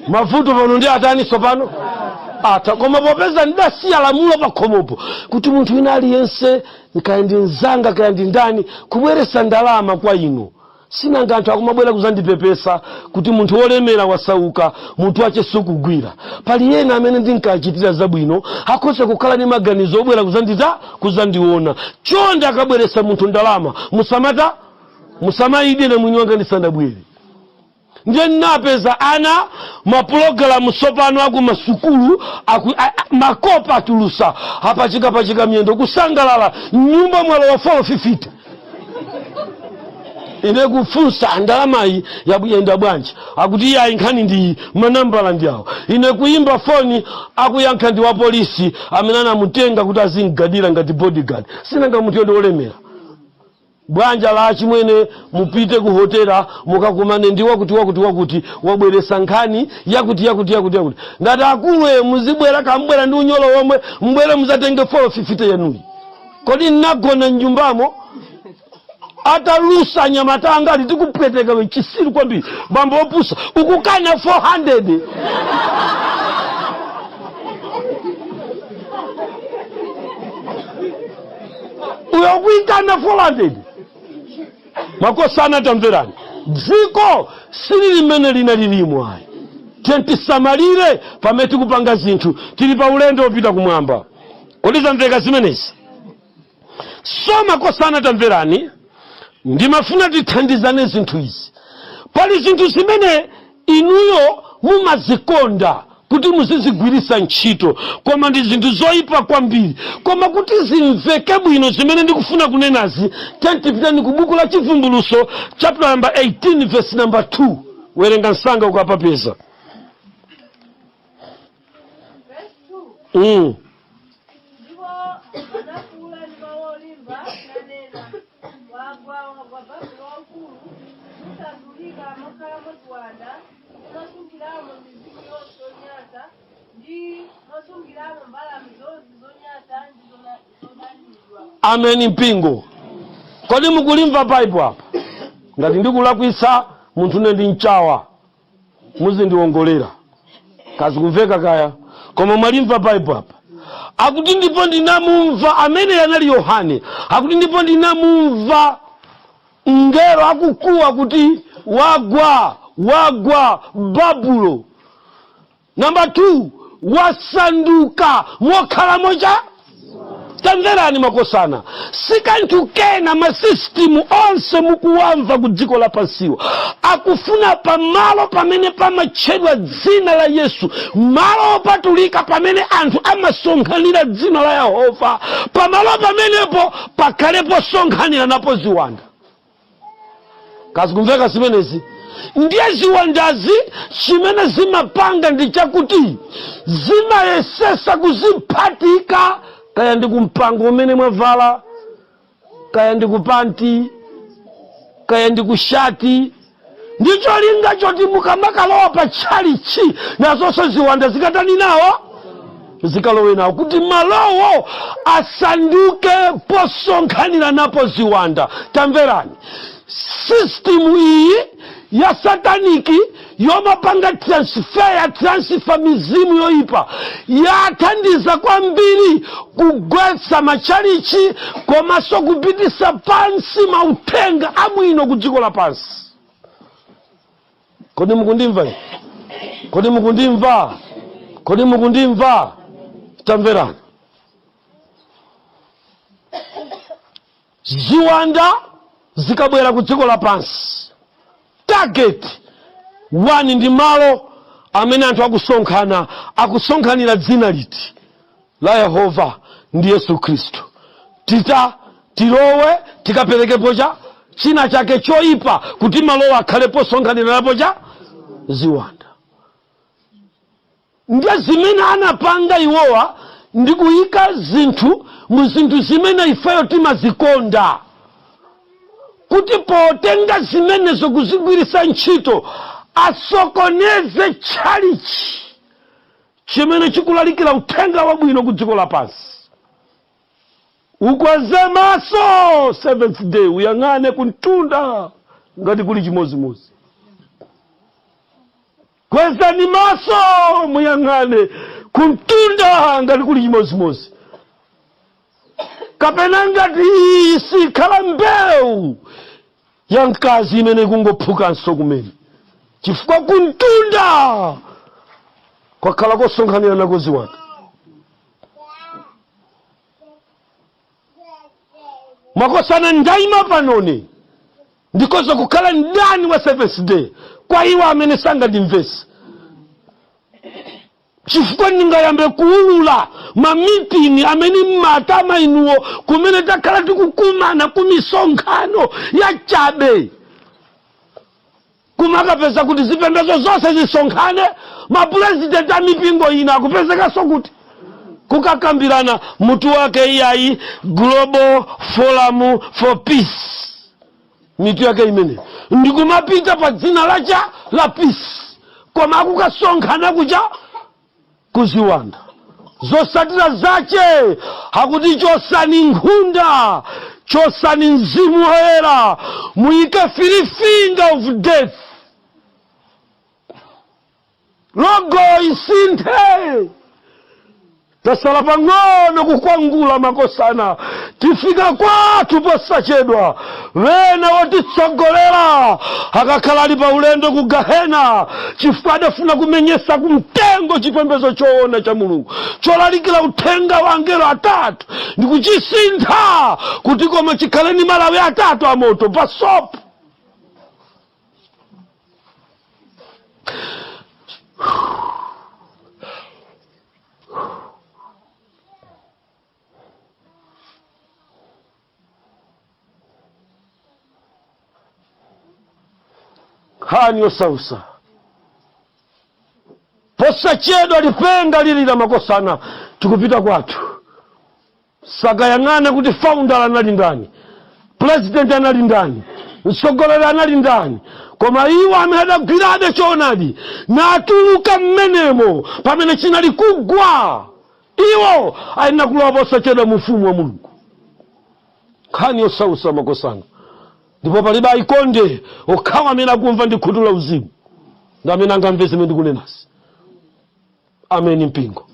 mavuto pano ndi atani sopano atha. Koma popeza ndidasiya lamulo pa khomopo kuti munthu wina aliyense, kaya ndi mzanga kaya ndi ndani, kubweresa ndalama kwa inu, sinanga anthu akumabwera kuzandipepesa kuti munthu wolemera wasauka, munthu wache sukugwira. Pali ena amene ndinkachitira zabwino, akhoza kukhala ndi maganizo obwera kuzandita, kuzandiona. Chonde, akabweresa munthu ndalama, musamata, musamayidye na mwini wanga ndisanabwere. Ndiye ndinapeza ana mapulogalamu sopano aku masukulu aku, makopa atulusa, apachikapachika miyendo kusangalala, mnyumba mwalowa 450. Ine kufunsa, ndalamayi yakuyenda bwanji? Akuti iyayi, nkhani ndi manambala ndi awo. Ine kuyimba foni, akuyankha ndi wa polisi amene anamutenga kuti azimgadira ngati bodyguard. Sinanga munthu ndi wolemera. Bwanja la achimwene, mupite ku hotela mukakumane ndi wakuti wakuti wakuti, wabweresa nkhani yakuti yakuti yakuti yakuti. Ngati akulu e, muzibwera, kambwera ndi unyolo womwe, mbwere muzatenge 450 yanuyi. Kodi nnagona mnyumbamo? Atalusa anyamata anga ali tikupweteka we, chisiru kwambiri, bambo opusa, ukukana 400. Uyo ukuikana 400. Makosana, tamverani, dziko sili limene lina lilimo ayi. Tisamalire pamene tikupanga zinthu, tili pa ulendo wopita kumwamba. Kodi zamveka zimenezi? So makosana, tamverani, ndimafuna tithandizane zinthu izi. Pali zinthu zimene inuyo mumazikonda kuti muzizigwirisa ntchito, koma ndi zinthu zoyipa kwambiri. Koma kuti zimveke bwino zimene ndikufuna kunenazi, tentipiteni ku buku la Chivumbuluso chapter number 18 verse number 2. Werenga msanga ukapapeza. Verse 2. Ndipo anafuula ndi mawu olimba nanena, "Wagwa, wagwa Babulo waukulu, nusandulika mokhalamo ziwanda, ndi mosungiramo mizimu yonse yonyansa, ndi mosungiramo mbalame zonse zonyansa ndi zodanidwa." Ameni mpingo. Kodi mukulimva Baibo apa? Ngati ndikulakwitsa, munthu ne ndi mchawa, muzindiwongolera kazi kumveka kaya. Koma mwalimva Baibo apa? Akuti ndipo ndinamumva, amene anali Yohane, akuti ndipo ndinamumva mngelo akukuwa kuti, "Wagwa, wagwa Babulo." Namba 2, wasanduka mokhalamo cha. Tamverani makosana, si kanthu kena. Masisitimu onse mukuwamva ku dziko lapansiwa akufuna pamalo pamene pamatchedwa dzina la Yesu, malo opatulika pamene anthu amasonkhanira dzina la Yehova, pamalo pamenepo pakhale posonkhanira napo ziwanda. Kazi kumveka zimenezi? Ndiye ziwandazi chimene zimapanga ndi chakuti zimayesesa kuziphatika, kaya ndi kumpango umene mwavala, kaya ndi kupanti, kaya ndi kushati, ndi cholinga choti mukamakalowa pa tchalichi nazonso ziwanda zikatani nawo, zikalowe nawo, kuti malowo asanduke posonkhanira napo ziwanda. Tamverani, system iyi ya satanic yomapanga transfer mizimu yoyipa yathandiza kwambiri kugwetsa matchalichi komanso kupitisa pansi mauthenga abwino ku dziko lapansi. Kodi mukundimva? Kodi mukundimva? Kodi mukundimva? Tamverani, ziwanda. Zikabwera ku dziko lapansi, target 1 ndi malo amene anthu akusonkhana. Akusonkhanira dzina liti? La Yehova ndi Yesu Khristu. Tita tilowe tikaperekepo cha china chake choyipa kuti malowa akhale posonkhanirapo cha ziwanda. Ndiye zimene anapanga iwowa ndi kuyika zinthu mu zinthu zimene ifeyo timazikonda, kuti potenga zimenezo kuzigwiritsa ntchito asokoneze tchalichi chimene chikulalikira uthenga wabwino ku dziko lapansi. Ukweze maso, Seventh Day, uyang'ane kumtunda ngati kuli chimodzimodzi. Kwezani maso muyang'ane kumtunda ngati kuli chimodzimodzi, kapena ngati iyi sikhala mbewu ya mkazi imene ikungophukanso kumene, chifukwa kumtunda kwakhala kosonkhanira nako ziwanda. Makosana, ndayima panone ndikhoza kukhala mdani wa Seventh Day kwa iwo amene sangandimvese, chifukwa ndingayambe kuulula mamitingi amene mmatama inuwo kumene takhala tikukumana ku misonkhano ya chabe, kumakapeza kuti zipembedzo zonse zisonkhane, mapurezidenti a mipingo ina akupezekanso kuti kukakambirana mutu wake iyayi, Global Forum for Peace, mitu yake imene ndikumapita pa dzina lacha la peace, koma akukasonkhana kucha kuziwanda. Zosatira zache akuti chosani nkhunda, chosani Mzimu Woyera, muyike three finger of death, logo isinthe. Tasala pang'ono kukwangula, makosana, tifika kwathu posachedwa. Wena wotitsogolera akakhala ali pa ulendo ku gahena, chifukwa adafuna kumenyesa kumtengo chipembedzo choona cha Mulungu cholalikira uthenga wa angelo atatu ndi kuchisintha kuti koma chikhale ni malawi atatu amoto pa sopo. Nkhani yosausa. Posachedwa lipenga lilira, makosana, tikupita kwathu. Sakayang'ana kuti founder anali ndani, president anali ndani, mtsogoleri anali ndani, koma iwo amene adagwirabe choonadi natuluka mmenemo pamene chinali kugwa, iwo ayenera kulowa posachedwa mu ufumu wa Mulungu. Nkhani yosausa, makosana, ndipo palibe ayikonde. Okhawa amene akumva ndi khutu la uzimu ndi amene angamve zimene ndikunenazi. Ameni, mpingo.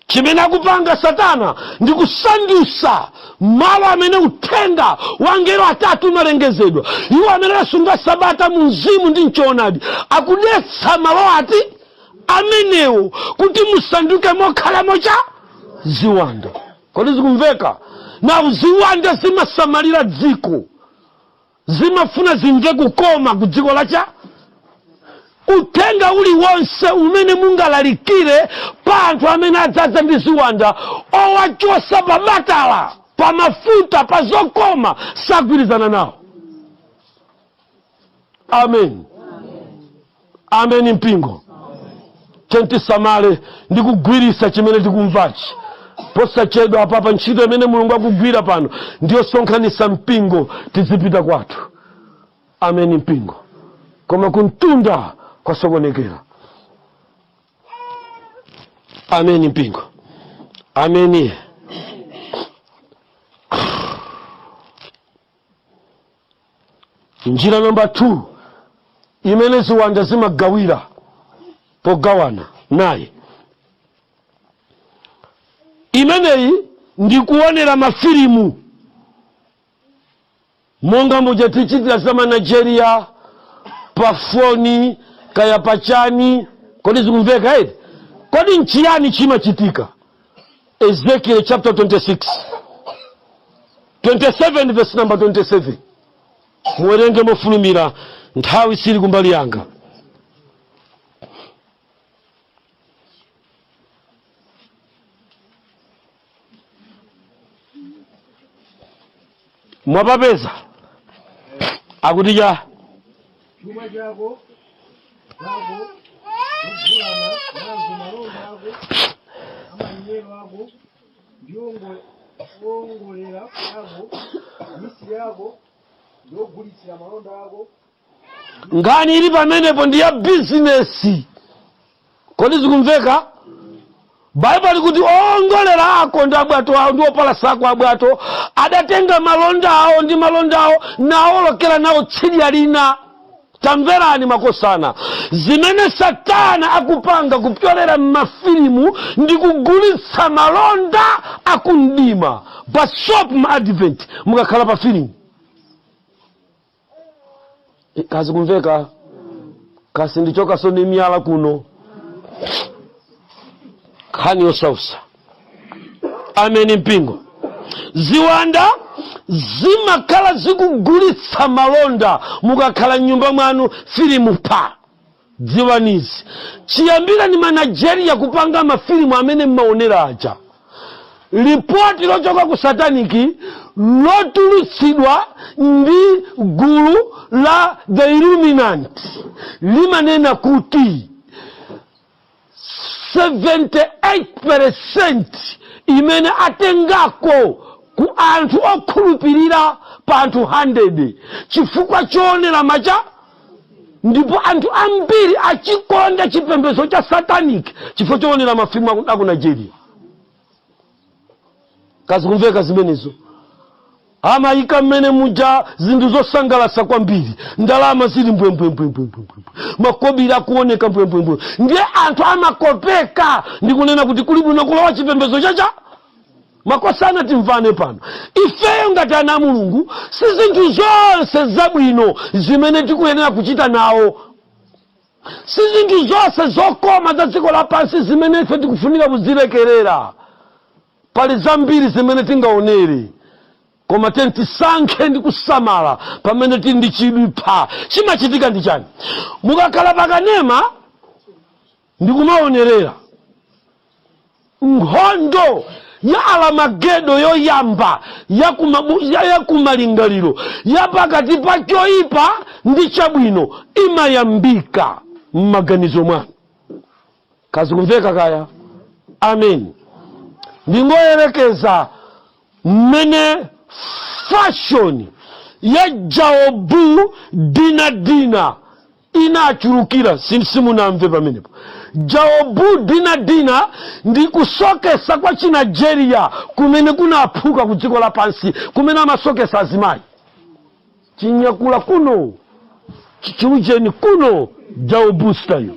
Chimene akupanga Satana ndi kusandusa malo amene uthenga wa angelo atatu umalengezedwa, iwo amene adasunga sabata mu mzimu ndi mchoonadi, akudetsa malo ati amenewo kuti musanduke mokhalamo cha ziwanda. Kodi zikumveka? Now ziwanda zimasamalira dziko, zimafuna zimve kukoma ku dziko lacha. Uthenga uliwonse umene mungalalikire pa anthu amene adzaza ndi ziwanda, owachosa pa batala, pa mafuta, pa zokoma, sagwirizana nawo. Amen, amen, mpingo. Tentisamale ndi kugwirisa chimene tikumvachi. Posachedwa apapa ntchito imene Mulungu akugwira pano ndiyosonkhanisa mpingo, tizipita kwathu. Ameni, mpingo. Koma kumtunda kwasokonekera. Ameni, mpingo. Ameni. Njira namba 2 imene ziwanda zimagawira pogawana naye imeneyi ndi kuonera mafilimu, monga muja tichitira za Manigeria pa foni kaya pachani. Kodi zikumveka eti? Kodi nchiyani chimachitika? Ezekiel chapter 26. 27 verse number 27. Muwerenge mofulumira, nthawi sili kumbali yanga. Mwapapeza? Akuti cha? Chuma chako zako zogulana nazo malonda ako amalinyero ako ndi owongolera ako, amisiri ako ndi ogulitsira malonda ako. Nkhani ili pamenepo ndi ya bizinesi. Kodi zikumveka? Baibulo likuti owongolera ako ndi abwato awo ndi opalasa ako abwato adatenga malonda awo ndi malonda awo nawolokera nawo tsidya lina. Tamverani makosana, zimene Satana akupanga kupyolera m'mafilimu ndi kugulitsa malonda akumdima. Basop ma advert mukakhala pa filimu. Kazi kumveka kasi ndichokaso ndi miyala kuno, nkhani yosausa. Ameni mpingo. Ziwanda zimakhala zikugulitsa malonda mukakhala mnyumba mwanu filimu pa. Dziwanizi, chiyambireni ma Nigeria kupanga mafilimu amene mmaonera aja, lipoti lochoka ku satanic lotulutsidwa ndi gulu la The Illuminati limanena kuti 78% imene atengako ku anthu okhulupirira pa anthu 100 chifukwa choonera macha. Ndipo anthu ambiri achikonda chipembedzo cha satanic chifukwa choonera mafilimu aku Nigeria. Kazikumveka zimenezo? Amayika mmene muja zinthu zosangalatsa kwambiri, ndalama zili mbwembwembwembwembwe, makobiri akuoneka mbwembwembwe, ndiye anthu amakopeka ndi kunena kuti kuli bwino kulowa chipembedzo chacha. Makosana, timvane pano. Ifeyo ngati ana a Mulungu, si zinthu zonse zabwino zimene tikuyenera kuchita nawo, si zinthu zonse zokoma za dziko lapansi zimene ife tikufunika kuzilekerera. Pali zambiri zimene tingaonere, koma tiyeni tisankhe ndi kusamala pamene tili ndi chidwi pha. Chimachitika ndi chani? Mukakhala pakanema ndikumaonerera nkhondo ya Aramagedo yoyamba ya kumalingaliro ya pakati pa choyipa ndi chabwino imayambika m'maganizo mwanu. Kazikumveka kaya? Amen. Ndingoyerekeza mmene fashion ya jaobu dinadina inachulukira. Simunamve pamenepo? Jaobu dinadina ndi kusokesa kwa Chinigeria kumene kunaphuka ku dziko lapansi, kumene amasokesa azimayi chinyakula kuno, chiujeni kuno, jaobu style.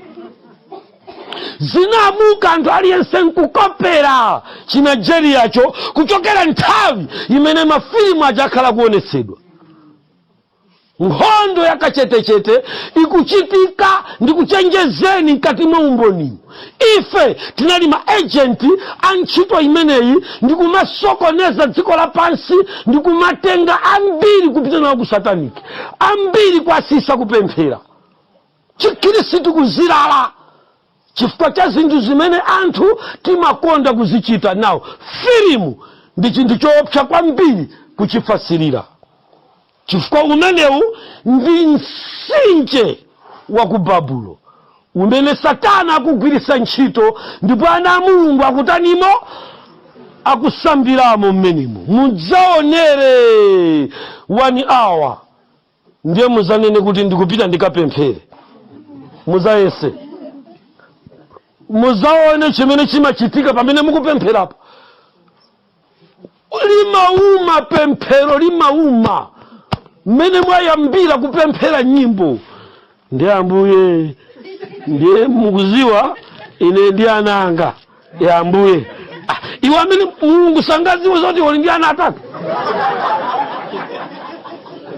Zinabuka, anthu aliyense nkukopera Chinigeriacho kuchokera nthawi imene mafilimu aja akhala kuonetsedwa. Nkhondo yakachetechete ikuchitika. Ndikuchenjezeni mkati mwa umboniwu, ife tinali ma agent a ntchito imeneyi ndikumasokoneza dziko lapansi, ndikumatenga ambiri kupita nawo ku satanic, ambiri kuwasiyitsa kupemphera Chikhirisitu, kuzilala chifukwa cha zinthu zimene anthu timakonda kuzichita nawo. Filimu ndi chinthu choopsa kwambiri kuchifasirira, chifukwa umenewu ndi mtsinje wa ku Babulo umene Satana akugwiritsa ntchito, ndipo ana a Mulungu akutanimo? Akusambiramo mmenemo. Mudzaonere 1 hour, ndiye muzanene kuti ndikupita ndikapemphere. Muzayese, muzaone chimene chimachitika pamene mukupempherapo. Limauma pemphero, limauma mmene mwayambira kupemphera nyimbo ndi Ambuye, ndiye mukuziwa ine ndi ana anga ya Ambuye. Ah, iwe amene Mulungu sangaziwe zoti uli ndi ana atatu?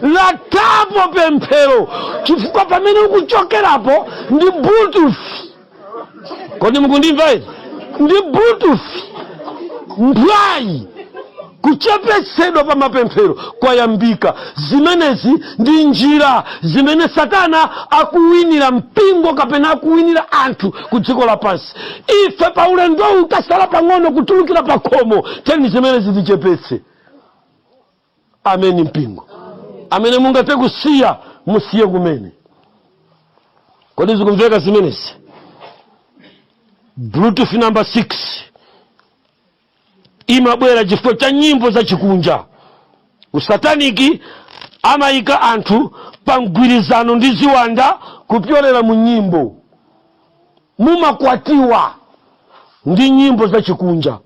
Lathapo pemphero, chifukwa pamene ukuchokerapo ndi Bluetooth. Kodi mukundimva ine? Ndi Bluetooth mphwayi. Kuchepetsedwa pa mapemphero kwayambika. Zimenezi ndi njira zimene Satana akuwinira mpingo kapena akuwinira anthu ku dziko lapansi. Ife pa ulendowu tasala pang'ono kutulukira pa khomo. Teni zimenezi tichepetse. Ameni mpingo. Amene mungathe kusiya, musiye kumene. Kodi zikumveka zimenezi? Bluetooth number 6 imabwera chifukwa cha nyimbo zachikunja. Ku satanic amayika anthu pa mgwirizano ndi ziwanda kupyolera mu nyimbo. Mumakwatiwa ndi nyimbo zachikunja.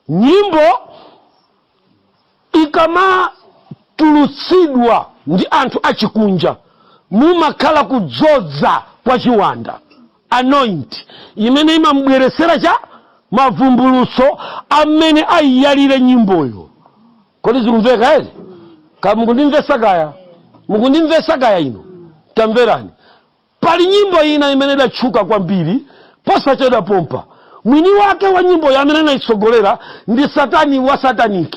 Nyimbo ikamatulutsidwa ndi anthu achikunja, mumakhala kudzodza kwa chiwanda, anoint, imene imambweresera cha mavumbulutso amene ayiyalire nyimboyo. Kodi zikumveka ere? Ka mukundimvesa kaya? Mukundimvesa kaya ino? Tamverani. Pali nyimbo ina imene idatchuka kwambiri posachedwa pompa. Mwini wake wa nyimboyo amene anayitsogolera ndi Satani wa satanic,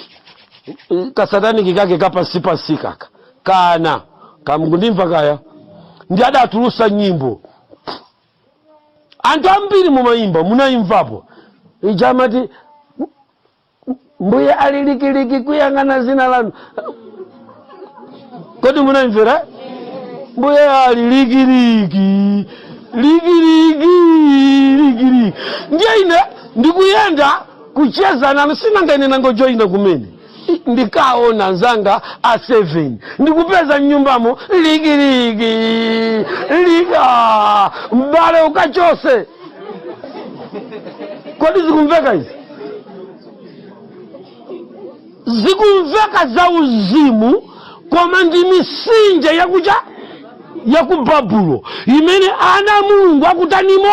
ka satanic kake kapansipansi kaka kana kamukundimva kaya, ndi adatulusa nyimbo. Anthu ambiri mumayimba, munayimvapo ija amati, "Mbuye ali likiliki kuyang'ana zina lanu." Kodi munayimvera? "Mbuye ali likiliki likiliki likiliki." Ndiye ine ndikuyenda kucheza nanu, sinanga ine nangojoyina kumene, ndikaona nzanga a 7, ndikupeza mnyumbamo likiliki lika mbale ukachose. Kodi zikumveka izi? Zikumveka za uzimu, koma ndi misinje yakucha ya ku Babulo imene ana a Mulungu akutanimo?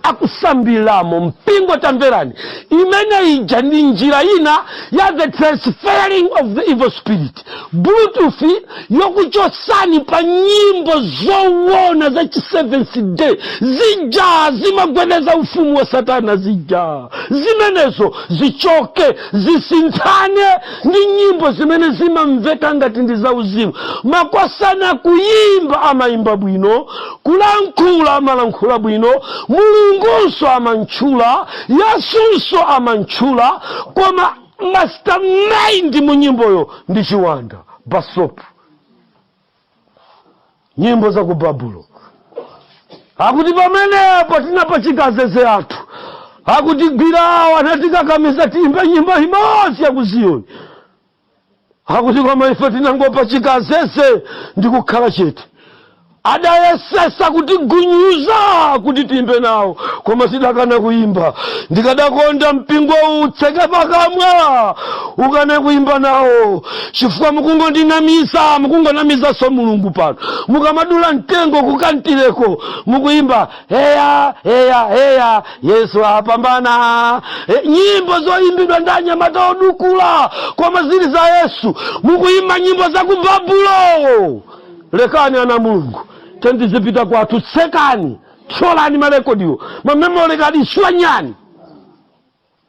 Akusambilamo. Mpingo, tamverani, imene ija ndi njira ina ya the transferring of the evil spirit, Bluetooth yokuchosani pa nyimbo zowona za chi Seventh Day zija zimagwedeza ufumu wa Satana zija. Zimenezo zichoke, zisinthane ndi nyimbo zimene zimamveka ngati ndi zauzimu. Makosana kuyimba amayimba bwino, kulankhula amalankhula bwino, Mulungunso amantchula, Yesunso amantchula, koma mastermind mu nyimboyo ndi chiwanda. Basopu, nyimbo za ku Babulo. Akuti pamenepo tinapachika azeze athu, akuti gwirawo anatikakamiza tiyimbe nyimbo imodzi ya ku Ziyoni. Akuti koma ife tinangopachika azeze ndi kukhala chete. Adayesesa kutigunyuza kuti tiyimbe nawo, koma tidakana kuyimba. Ndikadakonda mpingo utseke pakamwa, ukane kuyimba nawo, chifukwa mukungondinamiza, mukungonamizanso Mulungu. Pano mukamadula mtengo kukantireko, mukuyimba "Heya heya heya, Yesu apambana", nyimbo zoyimbidwa ndi anyamata odukula, koma zili za Yesu. Mukuyimba nyimbo za ku Babulo. Lekani, ana Mulungu, tendizipita kwathu. Tsekani, thyolani marekodiwo, ma memory card swanyani,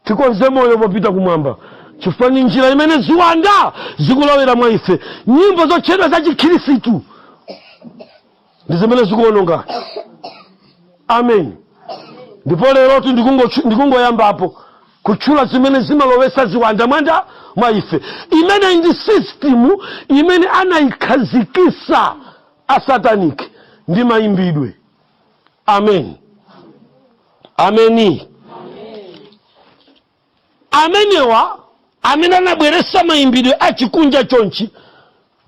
tikonze moyo popita kumwamba, chifukwa ni njira imene ziwanda zikulowera mwa ife. Nyimbo zotchedwa za Chikhirisitu ndi zimene zikuwononga. Amen. Ndipo lerotu ndikungoyambapo kutchula zimene zimalowesa ziwanda mwanda mwa ife. Imene ndi system imene anayikhazikisa a satanic ndi mayimbidwe. Amen, ameni. Amenewa amene anabweresa mayimbidwe achikunja chonchi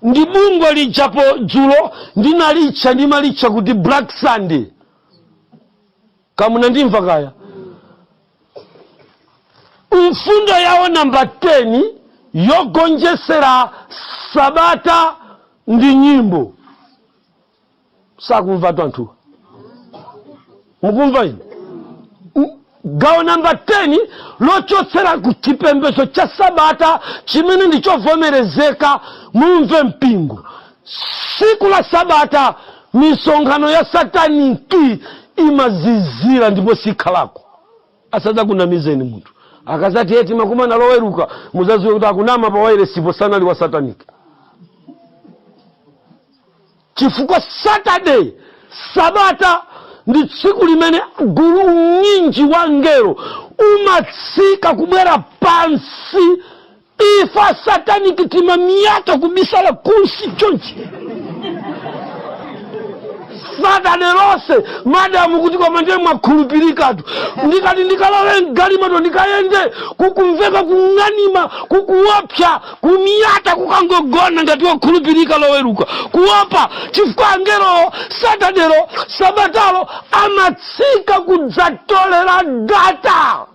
ndi bungwe lijapo dzulo ndinalitcha, ndimalitcha kuti Black Sunday. Kamuna ndimva kaya? Mfundo yawo namba 10 yogonjesera sabata ndi nyimbo. Sakumva tu anthuwa. Mukumva inu? Gawo namba 10 lochotsera ku chipembedzo cha sabata chimene ndi chovomerezeka. Mumve mpingo, tsiku la sabata misonkhano ya satanic imazizira ndipo sikhalako. Asadzakunamizeni munthu. Akazati eti makumana Loweruka, muzaziwe kuti akunama, pa wairesipo sanali wa satanic, chifukwa Saturday, sabata, ndi tsiku limene gulu unyinji wa ngelo umatsika kubwera pansi. Ife satanic timamiyata kubisala kunsi chonchi Saturday lonse. Madamu kuti, "Koma ndiye mwakhulupirikatu." Ndikati ndikalowe mgalimoto ndikayende, kukumveka kung'anima, kukuopsa, kumiyata, kukangogona ngati wokhulupirika Loweruka, kuopa, chifukwa angelo Saturdaylo, sabatalo, amatsika kudzatolera data,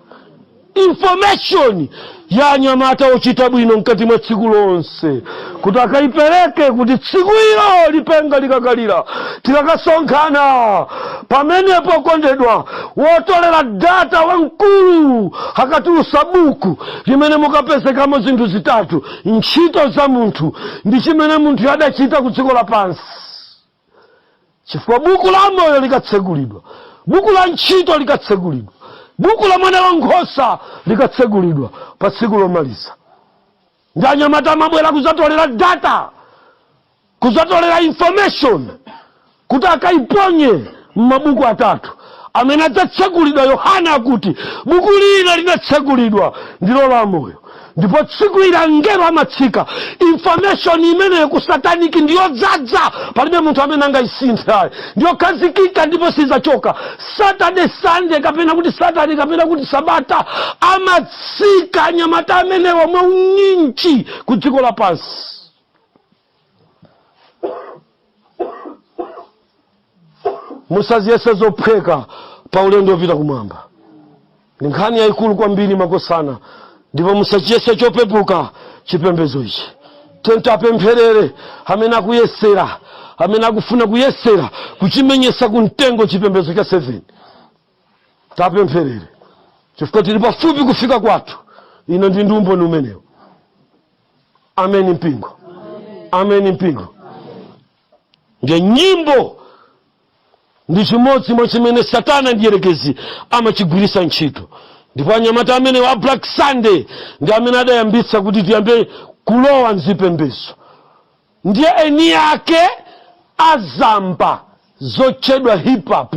information ya anyamata ochita bwino mkati mwa tsiku lonse, kuti akaipereke, kuti tsiku ilo lipenga likakalira tikakasonkhana pamenepo. Kondedwa, wotolera data wamkulu akatulusa buku limene mukapezekamo zinthu zitatu: ntchito za munthu ndi chimene munthu adachita ku dziko lapansi. Chifukwa buku la moyo likatsegulidwa, buku la ntchito likatsegulidwa, buku la mwana wankhosa likatsegulidwa pa tsiku lomaliza, ndi anyamata amabwera kuzatolera data, kuzatolera information, kuti akaiponye m'mabuku atatu amene adzatsegulidwa. Yohana akuti buku lina linatsegulidwa, ndilo la moyo, ndipo tsiku ili angelo amatsika. Information imeneyo ku satanic ndiyodzaza, palibe munthu amene angayisinthe ayi, ndiyokhazikika ndipo sizachoka. Saturday, Sunday, kapena kuti Saturday, kapena kuti sabata, amatsika anyamata amenewa mwaunyinji ku dziko lapansi. Musaziyese zophweka pa ulendo wopita kumwamba, ndi nkhani yayikulu kwambiri, makosana, ndipo musachiyese chopepuka chipembedzo ichi. Tentapempherere amene akuyesera, amene akufuna kuyesera kuchimenyesa kumtengo chipembedzo cha 7. Tapempherere, chifukwa tili pafupi kufika kwathu. Ine ndi umboni umenewo. Ameni mpingo, ameni mpingo. Ndiye nyimbo ndi chimodzi mwa chimene Satana ndiyerekezi amachigwirisa ntchito, ndipo anyamata amene wa Black Sunday ndi amene adayambitsa kuti tiyambe kulowa mzipembedzo. Ndiye eni ake azamba zotchedwa hip hop,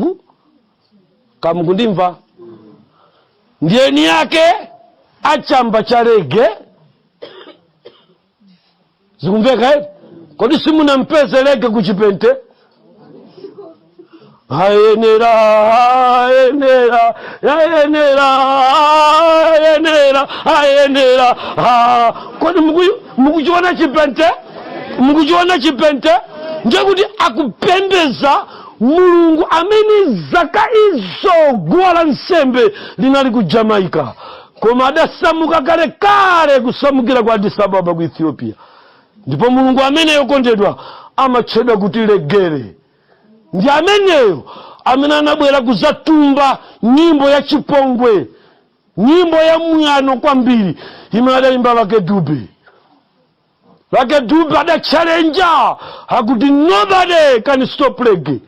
kamukundimva? Ndiye eni ake achamba cha reggae. Zikumveka eti? Kodi simunampeze reggae kuchipente? Ayenera, ayenera, ayenera, ayenera, ayenera. Ah, kodi mukuchiona chipente? Mukuchiona chipente? Ndiye kuti akupembeza Mulungu amene zaka izo guwa la nsembe linali ku Jamaica, koma adasamuka kalekale kusamukira ku Addis Ababa ku Ethiopia. Ndipo Mulungu ameneyo, kondedwa, amatchedwa kuti Reggae. Ndi ameneyo amene anabwera kuzatumba nyimbo ya chipongwe, nyimbo ya mwano kwambiri imene adayimba Lucky Dube. Lucky Dube adachalenja akuti, "Nobody can stop reggae."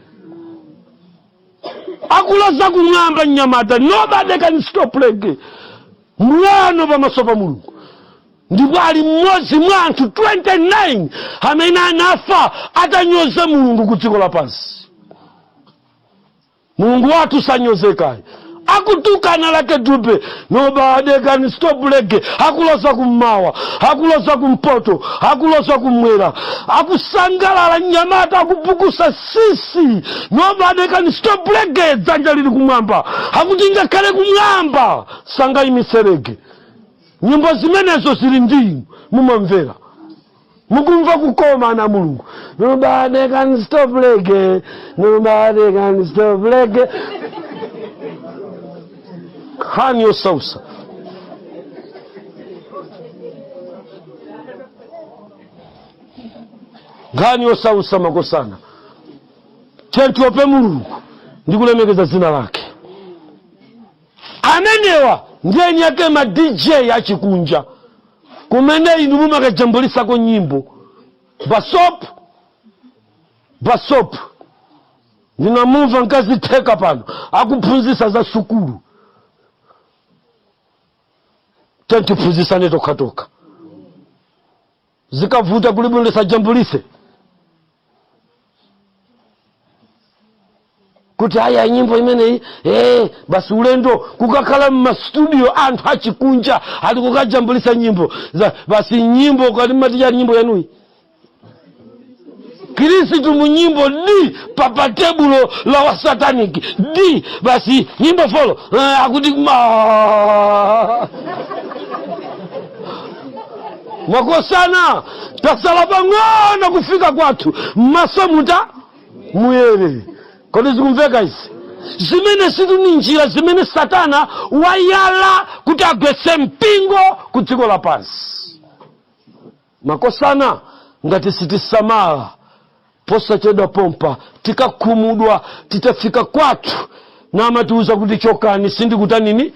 Akuloza kumwamba mnyamata, "Nobody can stop reggae," mwano pamaso pa Mulungu. Ndipo ali mmodzi mwa anthu 29 amene anafa atanyoza Mulungu ku dziko lapansi. Mulungu wathu sanyozekayi. Akutukana Lucky Dube, "Nobody can stop reggae," akuloza kummawa, akuloza kumpoto, akuloza kumwera, akusangalala mnyamata, akupukusa sisi, "Nobody can stop reggae," dzanja lili kumwamba, akuti ngakhale kumwamba sangayimitse reggae. Nyimbo zimenezo zili ndi mumamvera, mukumva kukoma na Mulungu. "Nobody can stop reggae, nobody can stop reggae." Nkhani yosausa, nkhani yosausa, makosana. Tentiope Mulungu ndi kulemekeza dzina lake. Amenewa ndiye nyake ma DJ achikunja kumene inu mumakajambulisako nyimbo. Basop, basop. Ndinamumva mkazi theka pano akuphunzitsa za sukulu. Tiphunzitsane tokhatokha. Zikavuta kulibwino lisajambulise kuti aya nyimbo imeneyi basi ulendo kukakhala mmastudio, anthu achikunja ali kukajambulisa nyimbo za, basi nyimbo kati matichani nyimbo yanuyi, Khristu mu nyimbo d pa tebulo la wasataniki d basi nyimbo folo akuti ma makosana, tasala pang'ono kufika kwathu, m'maso muta muyere. Kodi zikumveka izi? Zimene situ ni njira zimene Satana wayala kuti agwetse mpingo ku dziko lapansi. Makosana, ngati sitisamala, posachedwa pompa tikakhumudwa titafika kwathu, namatiuza kuti chokani, sindikutanini,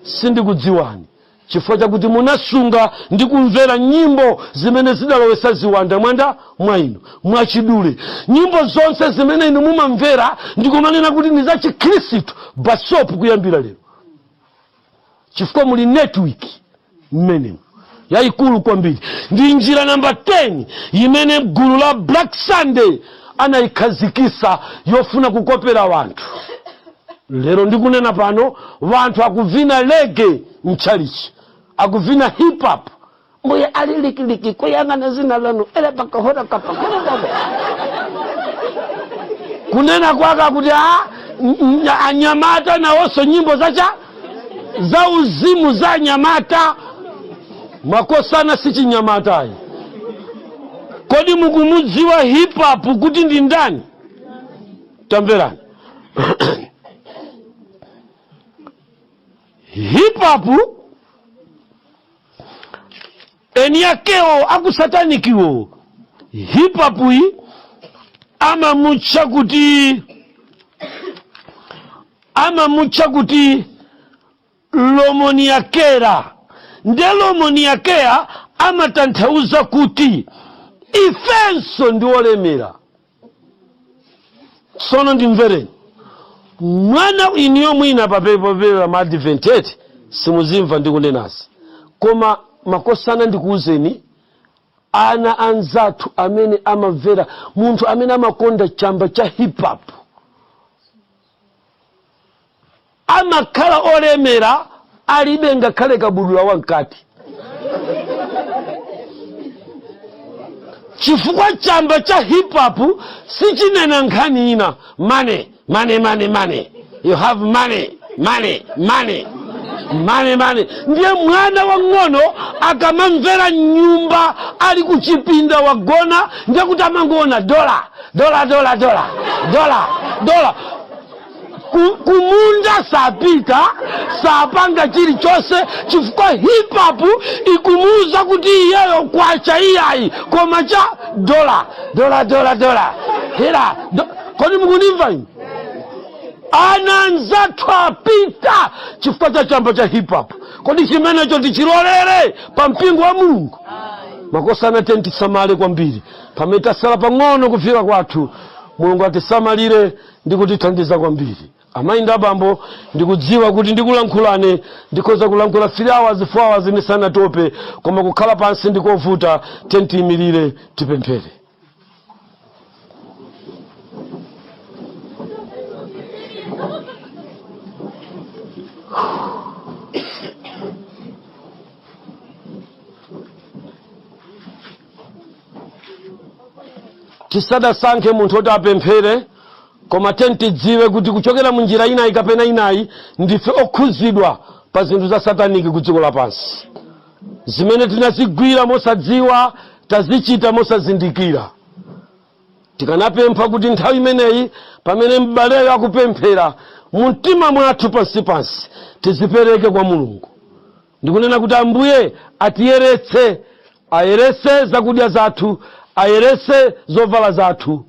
sindikudziwani, chifukwa chakuti munasunga ndi kumvera nyimbo zimene zidalowesa ziwanda mwanda mwa inu. Mwachidule, nyimbo zonse zimene inu mumamvera ndikumanena kuti ni za Chikhristu, basopu kuyambira lero, chifukwa muli network mmenemu yayikulu kwambiri. Ndi njira namba 10 imene gulu la Black Sunday anayikhazikisa yofuna kukopera wanthu. Lero ndikunena pano, wanthu akuvina reggae mchalichi, akuvina hip hop. Mbuye ali likiliki kuyang'ana zina lanu ele pakahora kapa kunena kwake akuti a anyamata nawonso nyimbo zacha za uzimu za anyamata. Makosana, si chinyamatayi. Kodi mukumudziwa hip hop kuti ndi ndani? Tamverani, hip hop eni yakewo akusatanikiwo, hip hop yi amamutcha kuti lomoniakera. Nde lomoniakea amatanthauza kuti ifenso ndi olemera. Tsono ndimvereni, mwana iniyo mwina papepapera ma Adventist simuzimva ndikunenazi, koma makosana, ndikuuzeni, ana anzathu amene amamvera, munthu amene amakonda chamba cha hip hop amakhala olemera, alibe ngakhale kabudula wamkati, chifukwa chamba cha hip hop sichinena nkhani ina. Money, money, money, money, you have money, money, money, money, money. Ndiye mwana wang'ono akamamvera nyumba, ali kuchipinda wagona, ndiye kuti amangoona dola, dola, dola, dola, dola, dola. Kumunda sapita, sapanga chilichonse, chifukwa hip hop ikumuuza kuti iyeyo kwacha iyayi, koma cha dola, dola, dola, dola hela Kodi mukundimva inu? Ana anzathu apita chifukwa cha chamba cha hip hop. Kodi chimenecho tichilolere pa mpingo wa Mulungu? Makosana, tisamale kwambiri pamene tasala pang'ono kufika kwathu. Mulungu atisamalire ndi kutithandiza kwambiri. Amayi ndi abambo, ndikudziwa kuti ndikulankhulane, ndikhoza kulankhula 3 hours, 4 hours ndisanatope, koma kukhala pansi ndikovuta. Tiyimirire, tipemphere. Tisadasankhe munthu oti apemphere, koma tidziwe kuti kuchokera mu njira inayi kapena inayi ndife okhuzidwa pa zinthu za sataniki ku dziko lapansi, zimene tinazigwira mosadziwa, tazichita mosazindikira. Tikanapempha kuti nthawi imeneyi pamene m'baleyo akupemphera, mu mtima mwathu pansipansi tizipereke kwa Mulungu ndikunena kuti Ambuye atiyeretse, ayeretse zakudya zathu, ayeretse zovala zathu.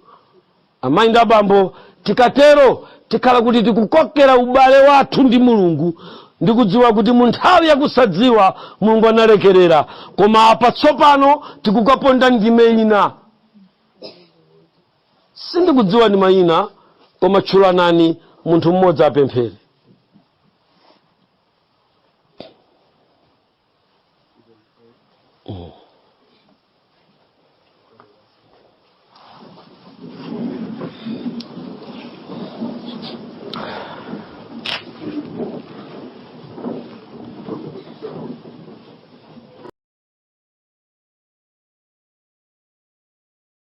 Amayi ndi abambo, tikatero tikhala kuti tikukokera ubale wathu ndi Mulungu, ndikudziwa kuti mu nthawi yakusadziwa Mulungu analekerera, koma apa tsopano tikukaponda ndime ina. Sindikudziwa ndi mayina, koma tchulanani munthu mmodzi apemphere.